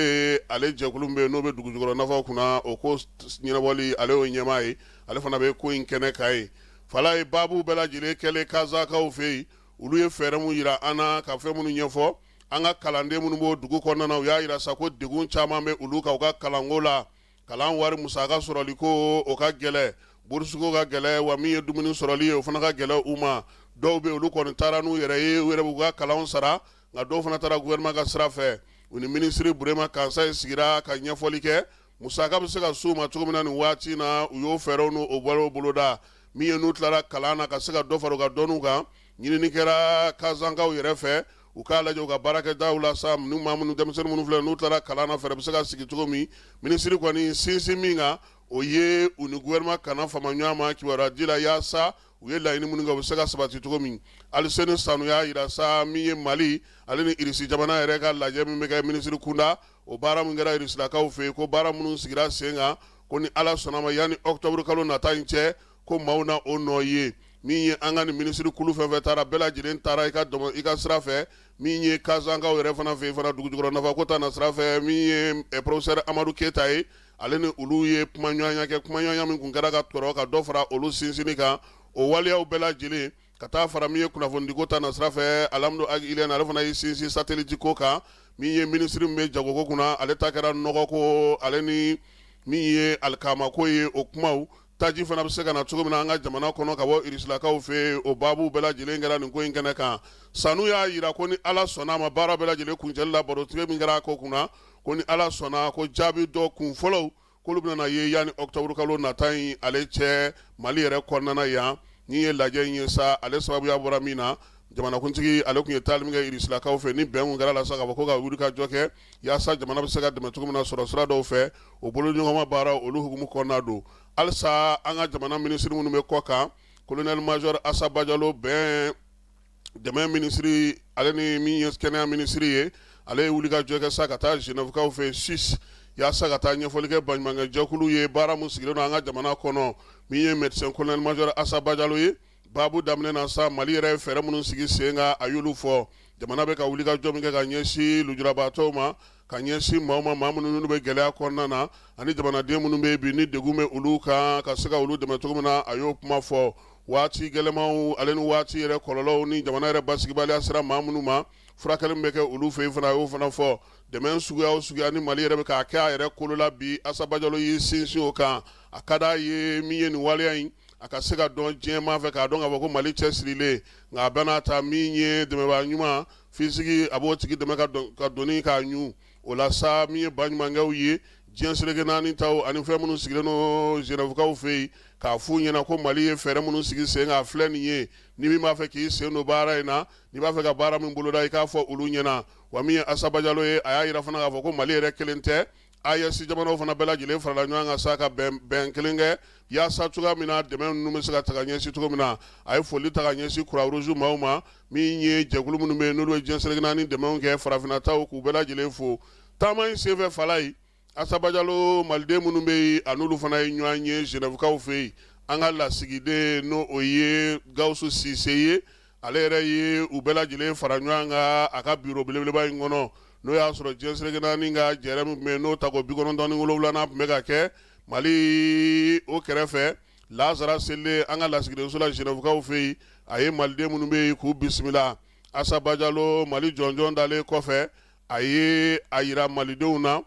ale jɛkulu min bɛ yen, n'o bɛ dugujukɔrɔ nafaw kunna, o ko ɲɛnabɔli, ale y'o ɲɛmaa ye, ale fana bɛ ko in kɛnɛ kan yen. Fala ye baabu bɛɛ lajɛlen kɛlen Kazakaw fɛ yen, olu ye fɛɛrɛ min jira an na, ka fɛn minnu ɲɛfɔ an ka kalanden minnu b'o dugu kɔnɔna na, u y'a jira sa ko degun caman bɛ olu kan u ka kalanko la. Kalan wari musaka sɔrɔli ko o ka gɛlɛn, burusuko ka gɛlɛn, wa min ye dumuni sɔrɔli ye, o fana ka gɛlɛn u ma. Dɔw bɛ, olu kɔni taara n'u yɛrɛ ye, u yɛrɛ b'u ka kalanw sara, nka dɔw fana taara gouvernement ka sira fɛ. U ni minisiri Burema Kansayi sigira ka ɲɛfɔli kɛ, musaka bɛ se ka s'u ma cogo min na nin waati in na. U y'o fɛɛrɛw n'o balo boloda. Min ye n'u tilara kalan na, ka se ka dɔ fara u ka dɔnniw kan, ɲinini kɛra Kazankaw yɛrɛ fɛ, u k'a lajɛ u ka baarakɛdaw la sa, ni maa minnu, denmisɛnnin minnu filɛ, n'u tilara kalan na, fɛɛrɛ bɛ se ka sigi cogo min. Minisiri kɔni sinsin min kan, o ye u ni gouvernement kana fama ɲɔgɔn ma kibaruya di la, yaasa u ye laɲini minnu kɛ, u bɛ se ka sabati cogo min. Aliseni Sanu y'a jira sa, min ye Mali ale ni Irisi jamana yɛrɛ ka lajɛ min bɛ kɛ minisiri kunda, o baara min kɛra Irisilakaw fɛ yen, ko baara minnu sigira sen kan, ko ni Ala sɔnna ma, yanni octobre kalo nata in cɛ, ko maaw na o nɔ ye. Min ye an ka nin minisiri kulu fɛn fɛn taara, bɛɛ lajɛlen taara i ka sira fɛ. Min ye Kazankaw yɛrɛ fana fɛ yen fana, dugujukɔrɔ nafa ko ta na sira fɛ, min ye professeur Amadu Keyita ye, ale ni olu ye kumaɲɔgɔnya kɛ, kumaɲɔgɔnya min kun kɛra ka kɔrɔ ka dɔ fara olu sinsinni kan, o waleyaw bɛɛ lajɛlen, ka taa fara min ye kunnafonidiko ta na sira fɛ, Alihamudu Agi Iliyɛni, ale fana y'i sinsin satellite ko kan. Min ye minisiri min bɛ jagoko kunna, ale ta kɛra nɔgɔko ale ni min ye alikamako ye, o kumaw. Taji fana bɛ se ka na cogo min na an ka jamana kɔnɔ ka bɔ Irisilakaw fɛ yen, o baabu bɛɛ lajɛlen kɛra nin ko in kɛnɛ kan. Sanu y'a jira ko ni Ala sɔnna a ma, baara bɛɛ lajɛlen kuncɛli la, barotigɛ min kɛra a ko kunna, ko ni Ala sɔnna, ko jaabi dɔ kun fɔlɔw k'olu bɛna na ye yanni octobre kalo nata in ale cɛ Mali yɛrɛ kɔnɔna yan. Ni ye lajɛ in ye sa, ale sababuya bɔra min na, jamanakuntigi ale tun ye taali min kɛ Irisilakaw fɛ, ni bɛn kun kɛra la sa k'a fɔ ko ka wuli ka jɔ kɛ yaasa jamana bɛ se ka dɛmɛ cogo min na sɔrɔ sira dɔw fɛ, o boloɲɔgɔnma baara olu hukumu kɔnɔna don. Halisa an ka jamana minisiri minnu bɛ kɔ kan, colonel major Asa Bajalo, bɛn dɛmɛ minisiri, ale ni min ye kɛnɛya minisiri ye, ale ye wuli ka jɔ kɛ sa ka taa Genèvekaw fɛ Suisse, yaasa ka taa ɲɛfɔli kɛ baɲumankɛ jɛkulu ye baara min sigilen don an ka jamana kɔnɔ. Min ye médecin colonel major Asa Bajalo ye, baabu daminɛ na sa, Mali yɛrɛ ye fɛɛrɛ minnu sigi sen kan, a y'olu fɔ. Jamana bɛ ka wulikajɔ min kɛ ka ɲɛsin lujurabaatɔw ma, ka ɲɛsin maaw ma, maa minnu n'u bɛ gɛlɛya kɔnɔna na, ani jamanaden minnu bɛ bi ni degun bɛ olu kan, ka se ka olu dɛmɛ cogo min na, a y'o kuma fɔ. Waati gɛlɛmanw ale ni waati yɛrɛ kɔlɔlɔw ni jamana yɛrɛ basigibaliya sera maa minnu ma, furakɛli min bɛ kɛ olu fɛ yen fana, a y'o fana fɔ. Dɛmɛ suguya o suguya ni Mali yɛrɛ bɛ k'a kɛ a yɛrɛ kolo la bi, Asa Bajalo y'i sinsin o kan. A ka d'a ye min ye nin waleya in, a ka se ka dɔn diɲɛmaa fɛ, k'a dɔn k'a fɔ ko Mali cɛsirilen. Nka a bɛɛ n'a ta, min ye dɛmɛbaa ɲuman fisigi, a b'o tigi dɛmɛ ka doni k'a ɲu. O la sa, min ye baɲumankɛw ye diɲɛ seleke naani taw ani fɛn minnu sigilen don Zenɛfukaw fɛ yen, k'a f'u ɲɛna ko Mali ye fɛɛrɛ minnu sigi sen kan, a filɛ nin ye. Ni min b'a fɛ k'i sen don baara in na, n'i b'a fɛ ka baara min boloda, i k'a fɔ olu ɲɛna. Wa min ye Asa Bajalo ye, a y'a yira fana k'a fɔ ko Mali yɛrɛ kelen tɛ, AES jamanaw fana bɛɛ lajɛlen farala ɲɔgɔn kan sa ka bɛn kelen kɛ yaasa cogoya min na dɛmɛ ninnu bɛ se ka ta ka ɲɛsin cogo min na. A ye foli ta ka ɲɛsin Croix Rouge maaw ma, min ye jɛkulu minnu bɛ yen n'olu ye diɲɛ seleke naani dɛmɛw kɛ, farafinna taw, k'u bɛɛ lajɛlen fo. Taama in senfɛ, Falayi, Asa Bajalo, maliden minnu bɛ yen, a n'olu fana ye ɲɔgɔn ye Zenɛfukaw fɛ yen. An ka lasigiden, n'o o ye Gawusu Sise ye, ale yɛrɛ ye u bɛɛ lajɛlen fara ɲɔgɔn kan a ka biro belebeleba in kɔnɔ, n'o y'a sɔrɔ diɲɛ seleke naani ka jɛrɛ min tun bɛ yen, n'o tako 97nan tun bɛ ka kɛ Mali o kɛrɛfɛ. Lazara selen an ka lasigidenso la Zenɛfukaw fɛ yen, a ye maliden minnu bɛ yen k'u bisimila. Asa Bajalo, Mali jɔnjɔn dalen kɔfɛ, a ye a yira malidenw na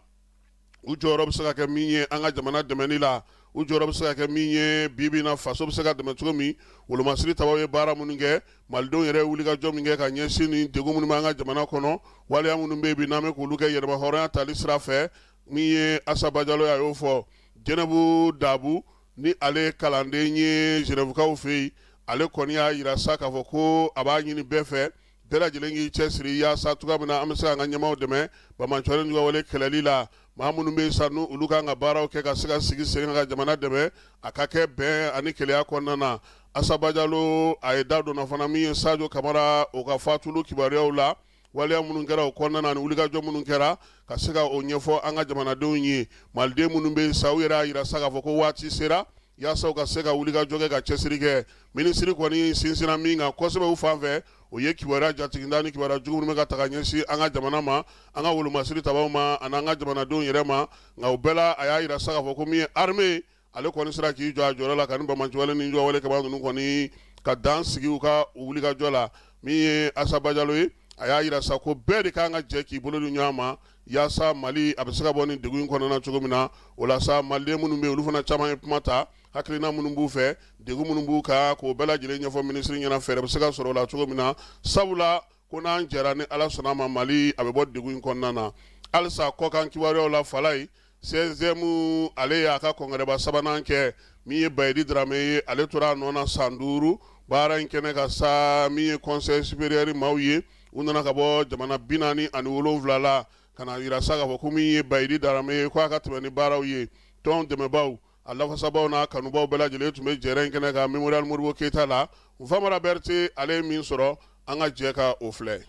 u jɔyɔrɔ bɛ se ka kɛ min ye an ka jamana dɛmɛni la, u jɔyɔrɔ bɛ se ka kɛ min ye bi bi in na faso bɛ se ka dɛmɛ cogo min. Wolomasiri tabaw ye baara minnu kɛ, malidenw yɛrɛ ye wulikajɔ min kɛ ka ɲɛsin nin degun minnu bɛ an ka jamana kɔnɔ, waleya minnu bɛ yen bi n'an bɛ k'olu kɛ yɛrɛmahɔrɔnya tali sira fɛ, min ye Asa Bajalo ye, a y'o fɔ. Jɛnɛbu Dabu, ni ale ye kalanden ye Zenɛfukaw fɛ yen, ale kɔni y'a yira sa k'a fɔ ko a b'a ɲini bɛɛ fɛ, bɛɛ lajɛlen k'i cɛsiri yaasa cogoya min na an bɛ se k'an ka ɲɛmaaw dɛmɛ banbaanciwale juguwale kɛlɛli la. Maa minnu bɛ yen sa, n'u olu kan ka baaraw kɛ ka se ka sigi sen kan ka jamana dɛmɛ, a ka kɛ bɛn ani kelenya kɔnɔna na. Asa Bajalo, a ye da donna fana min ye Sajo Kamara o ka fatuli kibaruyaw la, waleya minnu kɛra o kɔnɔna na ani wulikajɔ minnu kɛra ka se ka o ɲɛfɔ an ka jamanadenw ye. Maliden minnu bɛ yen sa, u yɛrɛ y'a yira sa k'a fɔ ko waati sera yaasa u ka se ka wulikajɔ kɛ ka cɛsiri kɛ. Minisiri kɔni sinsinna min kan kosɛbɛ u fan fɛ, o ye kibaruya jatiginta ni kibaruya jugu minnu bɛ ka ta ka ɲɛsin an ka jamana ma, an ka wolomasiri tabaw ma ani an ka jamanadenw yɛrɛ ma. Nka o bɛɛ la, a y'a yira sa k'a fɔ ko min ye armée, ale kɔni sera k'i jɔ a jɔyɔrɔ la ka ni banbaanciwale ni juguwale kɛbaa ninnu kɔni ka dan sigi u ka wulikajɔ la. Min ye Asa Bajalo ye, a y'a yira sa ko bɛɛ de kan ka jɛ k'i bolo di ɲɔgɔn ma yaasa Mali a bɛ se ka bɔ nin degun in kɔnɔna cogo min na. O la sa, maliden minnu bɛ yen, olu fana caman ye kuma ta, hakilina minnu b'u fɛ, degun minnu b'u kan, k'o bɛɛ lajɛlen ɲɛfɔ minisiri ɲɛna, fɛɛrɛ bɛ se ka sɔrɔ o la cogo min na, sabula ko n'an jɛra, ni Ala sɔnna a ma, Mali a bɛ bɔ degun in kɔnɔna na. Halisa kɔkan kibaruyaw la, Falayi, CSDM, ale y'a ka kɔnkɛrɛba sabanan kɛ. Min ye Bayidi Darame ye, ale tora a nɔ na san 5 baara in kɛnɛ kan sa. Min ye conseil supérieur maaw ye, u nana ka bɔ jamana 47 la ka na yira sa k'a fɔ ko min ye Bayidi Darame ye, ko a ka tɛmɛ ni baaraw ye. Tɔn dɛmɛbaaw, a lafasabaw n'a kanubaw bɛɛ lajɛlen tun bɛ jɛrɛ in kɛnɛ kan Mémorial Modibo Keyita la. Famara Berete, ale ye min sɔrɔ, an ka jɛ ka o filɛ.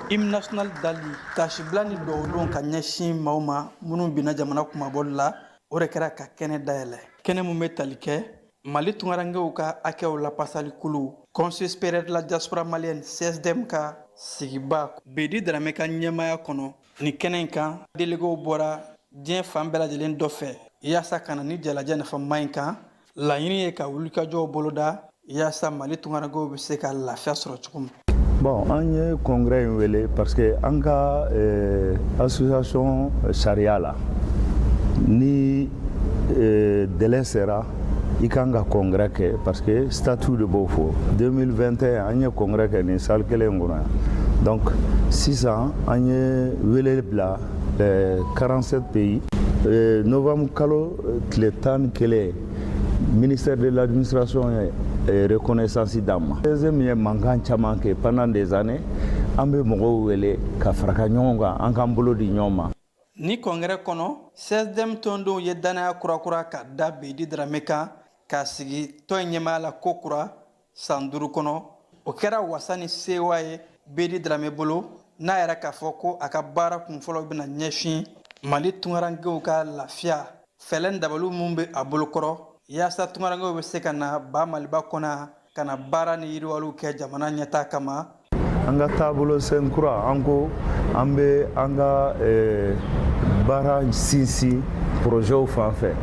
Hymne national dali, tasibila ni dugawudon ka ɲɛsin maaw ma minnu binna jamana kunmabɔli la, o de kɛra ka kɛnɛ dayɛlɛ, kɛnɛ min bɛ tali kɛ Mali tunkarankew ka hakɛw lapasali kulu, Conseil supérieur de la diaspora malienne, CSDM, ka sigiba Bedi Darame ka ɲɛmaaya kɔnɔ. Nin kɛnɛ in kan, déléguéw bɔra diɲɛ fan bɛɛ lajɛlen dɔ fɛ yaasa ka na ni jalajɛ nafama in kan. Laɲini ye ka wulikajɔw boloda yaasa Mali tunkarankew bɛ se ka lafiya sɔrɔ cogo min. Bon, an ye congrès in wele parce que an ka association sariya la, ni délai sera, i kan ka congrès kɛ, parce que statut de b'o fɔ. 2021, an ye congrès kɛ nin salle kelen kɔnɔ yan. Donc sisan, an ye wele bila 47 pays. Novembre kalo tile 11, ministère de l'administration ye reconnaissance d'an ma. Deuxième ye mankan caman kɛ pendant des années, an bɛ mɔgɔw wele ka fara ka ɲɔgɔn kan, an k'an bolo di ɲɔgɔn ma. Ni congrès kɔnɔ, CSDM tɔndenw ye dannaya kurakura ka da Bedi Darame kan k'a sigi tɔn in ɲɛmaaya la ko kura san 5 kɔnɔ. O kɛra wasa ni sewa ye. Bedi Darame bolo, n'a yɛrɛ k'a fɔ ko a ka baara kunfɔlɔ bɛna ɲɛsin Mali tungarankew ka lafiya fɛɛrɛ ni dabaliw minnu bɛ a bolokɔrɔ yaasa tungarankew bɛ se ka na ba Maliba kɔnɔ ka na baara ni yiriwaliw kɛ jamana ɲɛtaa kama. An ka taabolo sen kura, an ko an bɛ an ka baara sinsin projetw fan fɛ,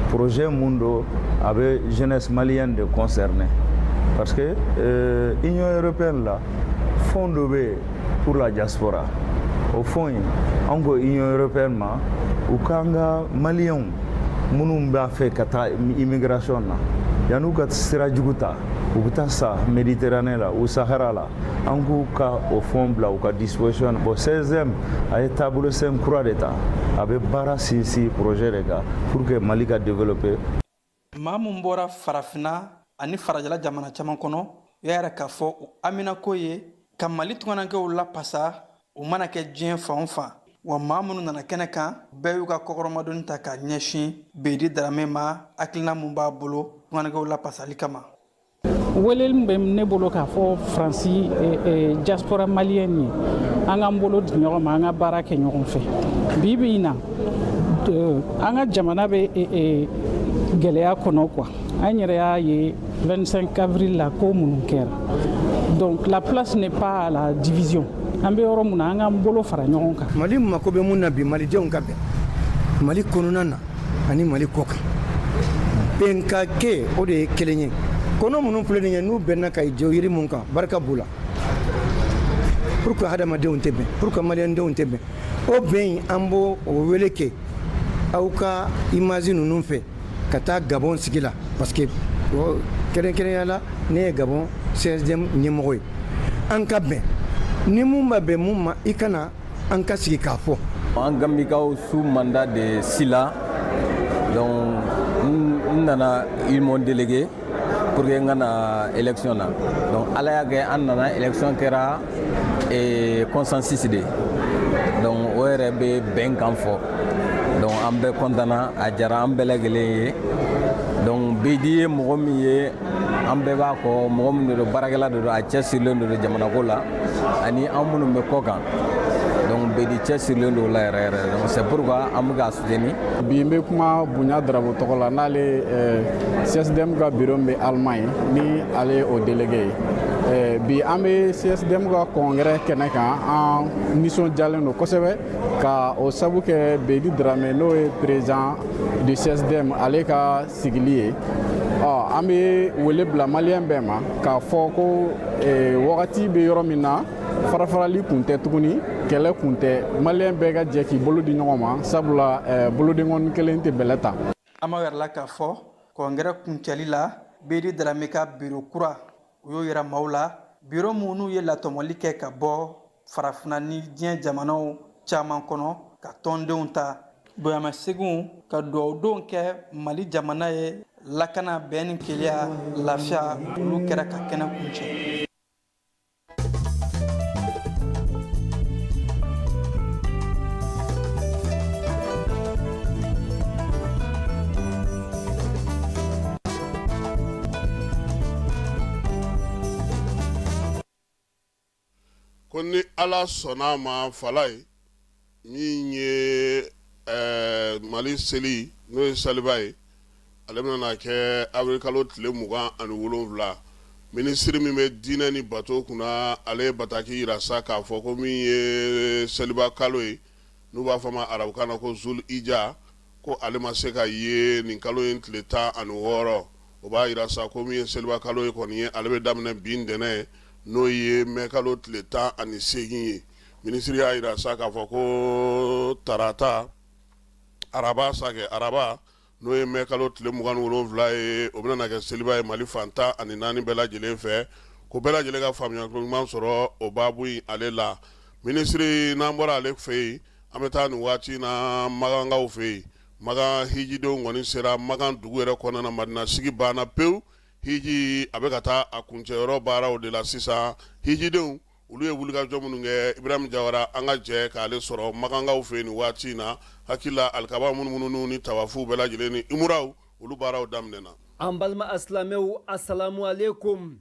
projet mun don, a bɛ jeunesse malienne de concerner, parce que Union européenne la, fonds dɔ bɛ yen pour la diaspora. O fonds in, an ko Union européenne ma, u k'an ka maliyɛnw minnu b'a fɛ ka taa immigration na, yan'u ka sira jugu ta, u bɛ taa sa Méditerranée la ou Sahara la, an k'u ka o fonds bila u ka disposition. Bon, CSDM, a ye taabolo sen kura de ta, a bɛ baara sinsin projet de kan pour que Mali ka développer. Maa mun bɔra Farafinna ani farajɛla jamana caman kɔnɔ, u y'a yira k'a fɔ u haminako ye ka Mali tungarankew lapasa, u mana kɛ diɲɛ fan o fan. Wa maa minnu nana kɛnɛ kan, bɛɛ y'u ka kɔkɔrɔmadonni ta k'a ɲɛsin Bedi Darame ma, hakilina mun b'a bolo tungarankew lapasali kama. Weleli min bɛ ne bolo k'a fɔ Faransi diaspora malienne ye, an k'an bolo di ɲɔgɔn ma, an ka baara kɛ ɲɔgɔn fɛ. Bi bi in na, an ka jamana bɛ gɛlɛya kɔnɔ quoi. An yɛrɛ y'a ye 25 avril la, ko minnu kɛra. Donc la place n'est pas à la division. An bɛ yɔrɔ min na, an k'an bolo fara ɲɔgɔn kan. Mali mako bɛ mun na bi? Malidenw ka bɛn, Mali kɔnɔna na ani Mali kɔ kan, bɛn ka kɛ, o de ye kelen ye. Kɔnɔ minnu filɛ nin ye, n'u bɛnna ka jɔ yiri mun kan, barika b'u la. Pourquoi hadamadenw tɛ bɛn? Pourquoi maliyɛndenw tɛ bɛn? O bɛn in, an b'o o wele kɛ aw ka image ninnu fɛ ka taa Gabon sigi la, parce que kɛrɛnkɛrɛnya la, ne ye Gabon CSDM ɲɛmɔgɔ ye. An ka bɛn, ni mun ma bɛn mun ma, i kana an ka sigi k'a fɔ. An Gambikaw sous mandat de Sila, donc n nana, ils m'ont délégué pour que n ka na élection na. Donc Ala y'a kɛ, an nana, élection kɛra consensus de. Donc o yɛrɛ bɛ bɛn kan fɔ. Donc an bɛɛ kɔntana, a diyara an bɛɛ lajɛlen ye. Donc Bedi ye mɔgɔ min ye, an bɛɛ b'a kɔ, mɔgɔ min de don, baarakɛla de don, a cɛsirilen de don jamanako la ani an minnu bɛ kɔ kan. Donc Bedi cɛsirilen don o la yɛrɛ yɛrɛ. Donc c'est pourquoi an bɛ k'a soutenir. Bi n bɛ kuma Bonya Darabo tɔgɔ la, n'ale CSDM ka bureau bɛ Allemagne, ni ale ye o délégué ye. Bi an bɛ CSDM ka congrès kɛnɛ kan. An nisɔndiyalen don kosɛbɛ ka o sabu kɛ Bedi Darame, n'o ye président du CSDM, ale ka sigili ye. Ɔ, an bɛ wele bila maliyɛn bɛɛ ma k'a fɔ ko wagati bɛ yɔrɔ min na, farafarali kun tɛ tuguni, kɛlɛ kun tɛ. Maliyɛn bɛɛ ka jɛ k'i bolo di ɲɔgɔn ma, sabula bolodenkɔni kelen tɛ bɛlɛ ta. An b'a yɛrɛ la k'a fɔ congrès kuncɛli la, Bedi Darame ka bureau kura, u y'o yira maaw la, bureau minnu ye latɔmɔli kɛ ka bɔ Farafinna ni diɲɛ jamanaw caman kɔnɔ, ka tɔndenw ta bonyamasegin, ka dugawudon kɛ Mali jamana ye, lakana, bɛn ni kelenya, lafiya, olu kɛra ka kɛnɛ kuncɛ. Ko ni Ala sɔnna a ma, Falaye, min ye Mali seli, n'o ye saliba ye, ale bɛna na kɛ avril kalo tile 27. Minisiri min bɛ diinɛ ni bato kunna, ale ye bataki yira sa k'a fɔ ko min ye seliba kalo ye, n'u b'a fɔ a ma arabukan na ko Zul Ija, ko ale ma se ka ye nin kalo in tile 16. O b'a yira sa ko min ye seliba kalo ye kɔni ye, ale bɛ daminɛ bi ntɛnɛn, n'o ye mɛ kalo tile 18 ye. Minisiri y'a yira sa k'a fɔ ko tarata, araba sa kɛ, araba, n'o ye mɛ kalo tile 27 ye, o bɛna kɛ seliba ye Mali fan 14 bɛɛ lajɛlen fɛ, ko bɛɛ lajɛlen ka faamuya ɲuman sɔrɔ o baabu in ale la. Minisiri, n'an bɔra ale fɛ yen, an bɛ taa nin waati na Makankaw fɛ yen. Makan hijidenw kɔni sera Makan dugu yɛrɛ kɔnɔna na. Madina sigi banna pewu, hiji a bɛ ka taa a kuncɛyɔrɔ baaraw de la sisan. Hijidenw, olu ye wulikajɔ minnu kɛ, Ibrahim Jawara, an ka jɛ k'ale sɔrɔ Makankaw fɛ yen nin waati in na. Hakili la, alikaba munumunu ni tawafuw bɛɛ lajɛlen ni umuraw, olu baaraw daminɛna. An balima asilamɛw, asalamu aleykum.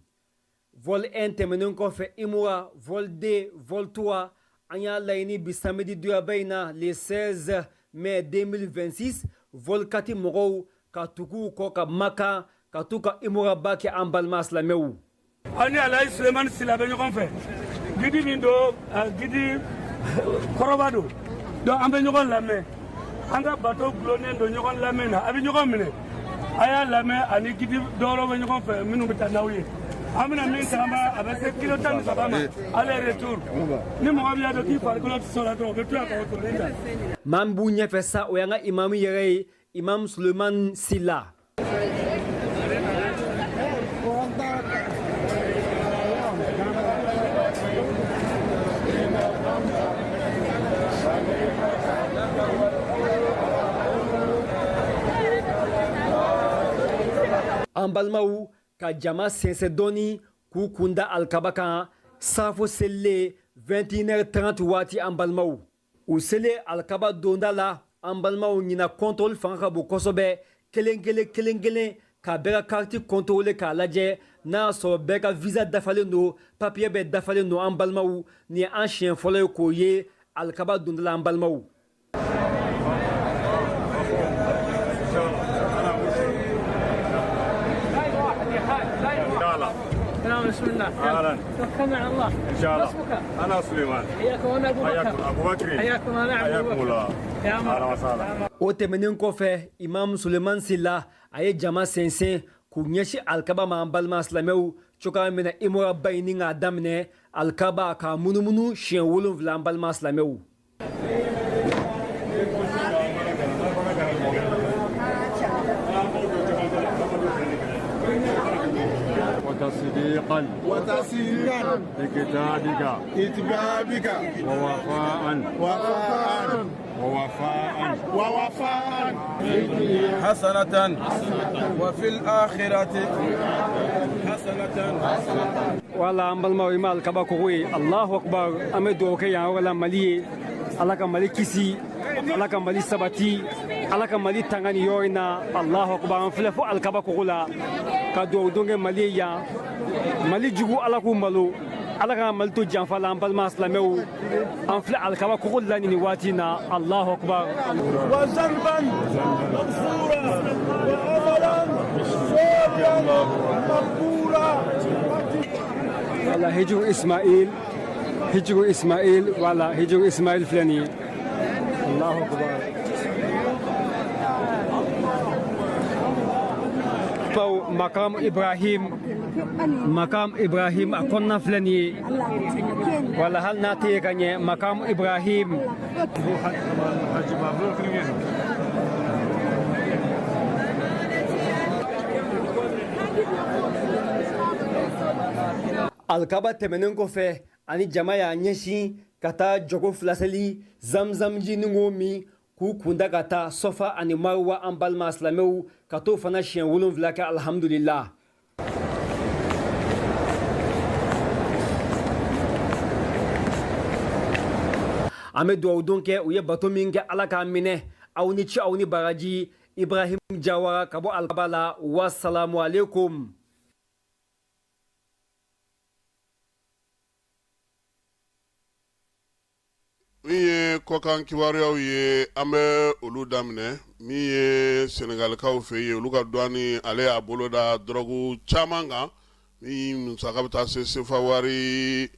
Vol 1 tɛmɛnen kɔfɛ, Imura vol 2, vol 3, an y'a laɲini bi samedi donyaba in na, le 16 mai 2026, vol 4 mɔgɔw ka tugu u kɔ ka Maka ka t'u ka Imuraba kɛ, an balima silamɛw. Aw ni Alayi Sulemani Sila bɛ ɲɔgɔn fɛ. Guide min don, guide kɔrɔba don. Donc an bɛ ɲɔgɔn lamɛn, an ka bato gulonnen don ɲɔgɔn lamɛn na. A bɛ ɲɔgɔn minɛ, a y'a lamɛn. Ani guide dɔwɛrɛw bɛ ɲɔgɔn fɛ minnu bɛ taa n'aw ye. An bɛna min tagama, a bɛ se kilo 13 ma aller retour. Ni mɔgɔ min y'a dɔn k'i farikolo tɛ sɔn la dɔrɔn, o bɛ to yan ka otonin ta. Maa min b'u ɲɛfɛ sa, o y'an ka imamu yɛrɛ ye, Imam Sulemani Sila. An balimaw, ka jama sɛnsɛn dɔɔni k'u kun da alikaba kan, saafo selilen 21h30 waati, an balimaw. U selen alikaba donda la, an balimaw, ɲinan contrôle fanga ka bon kosɛbɛ. Kelen kelen kelen kelen ka bɛɛ ka carte contrôler k'a lajɛ n'a y'a sɔrɔ bɛɛ ka visa dafalen don, papier bɛɛ dafalen don. An balimaw, nin ye an siɲɛ fɔlɔ ye k'o ye alikaba donda la, an balimaw. اهلا، توكلنا على الله. ان شاء الله. انا سليمان. حياكم. وانا ابو بكر. ابو بكر. حياكم الله. نعم. حياكم الله. اهلا وسهلا. O tɛmɛnen kɔfɛ, Imam Suleiman Sila a ye jama sɛnsɛn k'u ɲɛsin alikaba ma, an balima silamɛw, cogoya min na imuraba in ni k'a daminɛ alikaba k'a munumunu siɲɛ 7, an balima silamɛw. وتصديقا وتصديقا بكتابك كتابك ووفاء ووفاء ووفاء ووفاء حسنة وفي الآخرة حسنة. Wala, an balimaw, i ma alikaba kogo ye. Allahu akbar. An bɛ dugawu kɛ yan yɔrɔ la Mali ye. Ala ka Mali kisi, Ala ka Mali sabati, Ala ka Mali tanga nin yɔrɔ in na. Allahu akbar. An filɛ fo alikaba kogo la ka dugawu don kɛ Mali ye yan. Mali jugu, Ala k'u malo, Ala ka Mali to janfa la. An balima silamɛw, an filɛ alikaba kogo la nin waati in na. Allahu akbar. وذنبا مغفورا وعملا صالحا مقبولا. Wala, Hijiru Ismail, Hijiru Ismail. Wala, Hijiru Ismail filɛ nin ye. Allahu akbar. Baw, Makam Ibrahim, Makam Ibrahim a kɔnɔna filɛ nin ye. Wala, hali n'a tɛ ye ka ɲɛ, Makam Ibrahim. Alikaba tɛmɛnen kɔfɛ, ani jama y'a ɲɛsin ka taa jɔgo fila seli, zamzamji ni k'o min, k'u kunda ka taa Sɔfa ani Maruwa, an balima silamɛw, ka t'o fana siɲɛ 7 kɛ, alhamdulillah. An bɛ dugawu don kɛ u ye, bato min kɛ, Ala k'a minɛ. Aw ni ce, aw ni baraji. Ibrahim Jawara ka bɔ alikaba la. Wasalamu aleykum. Min ye kɔkan kibaruyaw ye, an bɛ olu daminɛ. Min ye Senegalikaw fɛ yen, olu ka douane ale y'a bolo da dɔrɔgu caman kan min musaka bɛ taa se sefa wari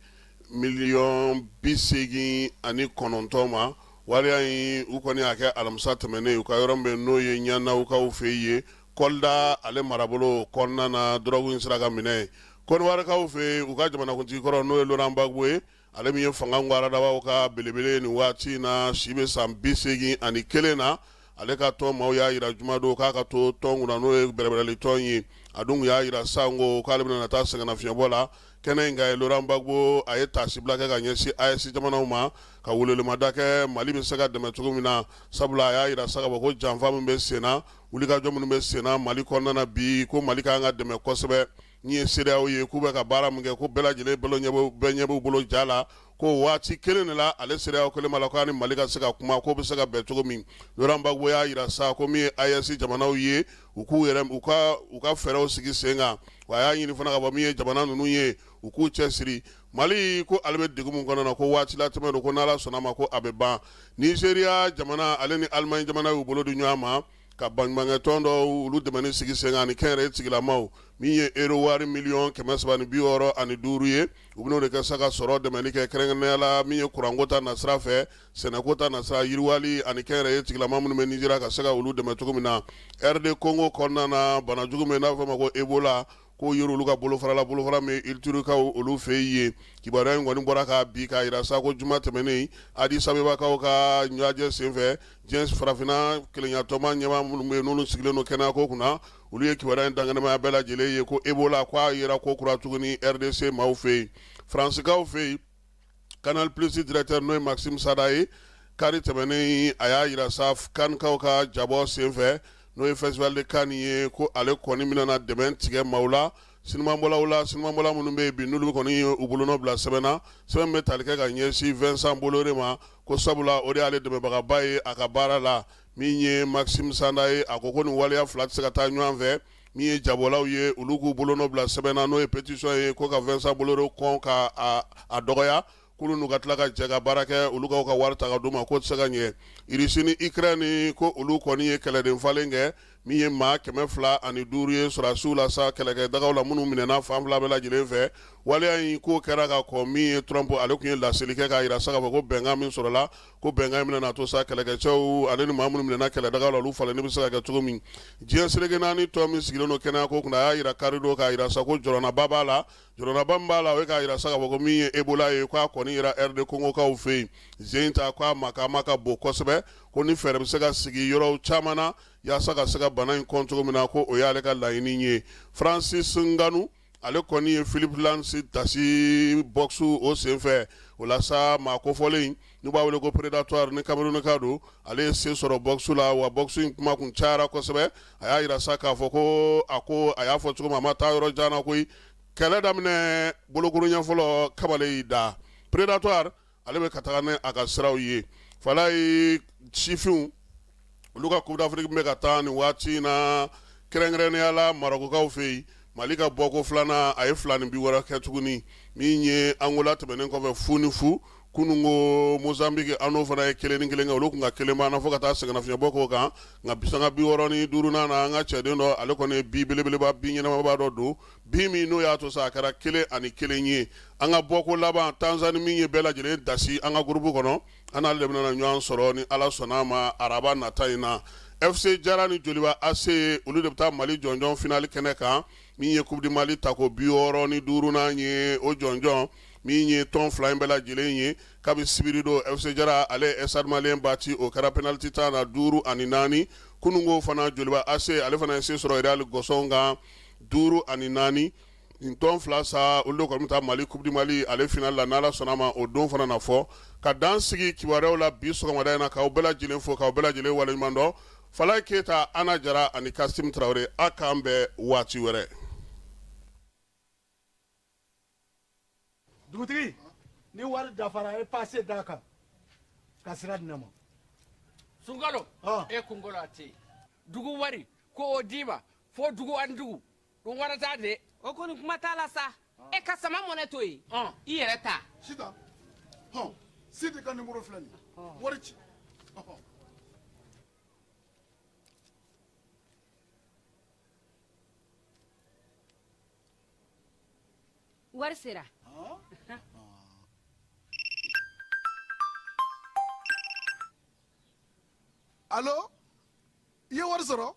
miliyɔn 89 ma. Waleya in, u kɔni y'a kɛ alamisa tɛmɛnen, u ka yɔrɔ min bɛ n'o ye Ɲanawukaw fɛ yen, Kɔlida ale marabolo kɔnɔna na, dɔrɔgu in sera ka minɛ. Kɔdiwarikaw fɛ yen, u ka jamanakuntigi kɔrɔ, n'o ye Laurent Gbagbo ye, ale min ye fanga gwaradabaw ka belebele nin waati in na, si bɛ san 81 na, ale ka tɔn maaw y'a jira jumadon k'a ka to tɔn kunna, n'o ye bɛrɛbɛrɛli tɔn ye. A dun y'a jira sanko k'ale bɛna taa sɛgɛnnafiɲɛbɔ la kɛnɛ in kan. Laurent Gbagbo a ye taasibila kɛ ka ɲɛsin AES jamanaw ma, ka welemada kɛ Mali bɛ se ka dɛmɛ cogo min na, sabula a y'a jira sa k'a fɔ ko janfa min bɛ sen na, wulikajɔ minnu bɛ sen na Mali kɔnɔna na bi, ko Mali ka kan ka dɛmɛ kosɛbɛ. Min ye CEDEAO ye, k'u bɛ ka baara min kɛ, ko bɛɛ lajɛlen bolo bɛɛ ɲɛ b'u bolo ja la, ko waati kelen de la ale CEDEAO kelen b'a la k'a ni Mali ka se ka kuma, k'o bɛ se ka bɛn cogo min. Laurent Gbagbo y'a jira sa ko min ye AES jamanaw ye, u k'u yɛrɛ u ka fɛɛrɛw sigi sen kan, wa a y'a ɲini fana ka bɔ min ye jamana ninnu ye, u k'u cɛsiri. Mali ko ale bɛ degun min kɔnɔ na, ko waati latɛmɛ don, ko n'Ala sɔnna ma ko a bɛ ban. Nizeriya jamana ale ni Alimaɲi jamana y'u bolo di ɲɔgɔn ma ka baɲumankɛtɔn dɔw olu dɛmɛni sigi sen kan ani kɛnyɛrɛye tigilamaw, min ye euro wari miliyɔn 365 ye. U bɛn'o de kɛ sa ka sɔrɔ dɛmɛni kɛ, kɛrɛnkɛrɛnnenya la min ye kuranko ta nasira fɛ, sɛnɛko ta nasira, yiriwali ani kɛnyɛrɛye tigilama minnu bɛ Nizeriya ka se ka olu dɛmɛ cogo min na. RD Congo kɔnɔna na, banajugu min n'a bɛ fɔ a ma ko Ebola, k'o yer'olu ka bolofara la, bolofara min Iturikaw olu fɛ yen. Kibaruya in kɔni bɔra ka bi k'a jira sa ko juma tɛmɛnen Addis Abebakaw ka ɲɛjɛ senfɛ, diɲɛ farafinna kelenyatɔnba ɲɛmaa minnu bɛ yen n'olu sigilen don kɛnɛyako kunna, olu ye kibaruya in dankɛnɛmaya bɛɛ lajɛlen ye ko Ebola ko a yera ko kura tuguni RDC maaw fɛ yen. Faransikaw fɛ yen, Canal Plus directeur n'o ye Maxime Sada ye, kari tɛmɛnen a y'a jira sa Cannes-kaw ka jabɔ senfɛ, n'o ye Festival de Cannes ye, ko ale kɔni bɛna na dɛmɛ tigɛ maaw la, sinimabɔlaw la, sinimabɔla minnu bɛ yen bi n'olu kɔni ye u bolonɔ bila sɛbɛn na, sɛbɛn bɛ tali kɛ ka ɲɛsin Vincent Bolloré ma, ko sabula o de y'ale dɛmɛbagaba ye a ka baara la. Min ye Maxime Sanda ye, a ko ko nin waleya fila tɛ se ka taa ɲɔgɔn fɛ. Min ye jabɔlaw ye, olu k'u bolonɔ bila sɛbɛn na, n'o ye pétition ye, ko ka Vincent Bolloré kɔn ka a dɔgɔya, k'olu n'u ka tila ka jɛ ka baara kɛ, olu k'u ka wari ta ka d'u ma, k'o tɛ se ka ɲɛ. Irisi ni Ukraine, ko olu kɔni ye kɛlɛden falen kɛ, min ye maa 205 ye sɔrɔdasiw la sa kɛlɛkɛdagaw la minnu minɛna fan fila bɛɛ lajɛlen fɛ. Waleya in k'o kɛra ka kɔn min ye Trump ale tun ye laseli kɛ k'a jira sa k'a fɔ ko bɛnkan min sɔrɔla, ko bɛnkan in bɛna na to sa kɛlɛkɛcɛw ale ni maa minnu minɛna kɛlɛdagaw la, olu falenni bɛ se ka kɛ cogo min. Diɲɛ seleke naani tɔn min sigilen don kɛnɛyako kunna, a y'a jira karidon k'a jira sa ko jɔrɔnaba b'a la. Jɔrɔnaba min b'a la, o ye k'a jira sa k'a fɔ ko min ye Ebola ye, k'a kɔni yera RD Congokaw fɛ yen. Zen ta k'a makama ka bon kosɛbɛ, ko ni fɛɛrɛ bɛ se ka sigi yɔrɔw caman na yaasa ka se ka bana in kɔn cogo min na, ko o y'ale ka laɲini ye. Francis Ngannou ale kɔni ye Philippe Lins dasi boxe o senfɛ. O la sa, maa kofɔlen n'u b'a wele ko Predator ni Camerounka don, ale ye se sɔrɔ boxe la, wa boxe in kuma kun cayara kosɛbɛ. A y'a jira sa k'a fɔ ko a ko a y'a fɔ cogo min, a ma taa yɔrɔ jan na koyi. Kɛlɛ daminɛ bolokuruɲɛ fɔlɔ, kamalen y'i da. Predator ale bɛ ka taga ni a ka siraw ye. Falaye, sifinw olu ka Coupe d'Afrique bɛ ka taa nin waati in na, kɛrɛnkɛrɛnnenya la Marɔkukaw fɛ yen. Mali ka bɔko filanan, a ye 2 ni 60 kɛ tuguni. Min ye Angola tɛmɛnen kɔfɛ 0-0, kunun ko Mozambique, an n'o fana ye 1-1 kɛ. Olu tun ka kelen banna fo ka taa sɛgɛnnafiɲɛbɔ k'o kan, nka bisanga 65nan na, an ka cɛden dɔ ale kɔni ye bi belebeleba, bi ɲɛnamaba dɔ don, bi min n'o y'a to sa a kɛra 1-1 ye. An ka bɔko laban, Tanzanie min ye bɛɛ lajɛlen dasi an ka groupe kɔnɔ, an n'ale de bɛna ɲɔgɔn sɔrɔ ni Ala sɔnna a ma araba nata in na. FC Jara ni Joliba AC, olu de bɛ taa Mali jɔnjɔn finale kɛnɛ kan, min ye Coupe du Mali tako 65nan ye. O jɔnjɔn min ye tɔn fila in bɛɛ lajɛlen ye, kabi sibiri don, FC Jara ale ye Stade Malien battu, o kɛra penalty ta na 5-4. Kununko fana, Joliba AC ale fana ye se sɔrɔ Real Gɔsɔn kan 5-4. Nin tɔn fila sa, olu de kɔni bɛ taa Mali Coupe du Mali ale finale la n'Ala sɔnna a ma, o don fana na fɔ. Ka dan sigi kibaruyaw la bi sɔgɔmada in na, k'aw bɛɛ lajɛlen fo, k'aw bɛɛ lajɛlen waleɲuman dɔn. Falaye Keyita, Ana Jara ani Kasim Tarawele, a k'an bɛn waati wɛrɛ. Dugutigi, ni wari dafara, e pase d'a kan ka sira di ne ma. Sunkalo, e kunkolo a tɛ yen. Dugu wari ko o d'i ma fo dugu ani dugu dun wara t'a de. O kɔni kuma t'a la sa. E ka sama mɔnɛ to yen, i yɛrɛ ta. Sitan, hɔn, Sidi ka nimoro filɛ nin ye, wari ci. Wari sera. Alo, i ye wari sɔrɔ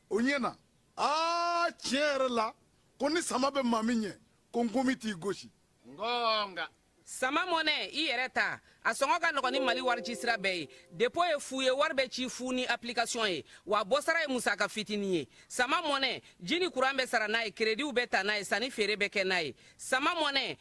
o ɲɛ na. Aa, tiɲɛ yɛrɛ la, ko ni sama bɛ maa min ɲɛ, ko nkomi t'i gosi. Ngonga. Sama mɔnɛ, i yɛrɛ ta, a sɔngɔ ka nɔgɔn ni Mali wari ci sira bɛɛ ye. Dépôt ye fu ye, wari bɛ ci fu ni application ye, wa bɔsara ye musaka fitinin ye. Sama mɔnɛ, ji ni kuran bɛ sara n'a ye, créditw bɛ ta n'a ye, sanni feere bɛ kɛ n'a ye. Sama mɔnɛ.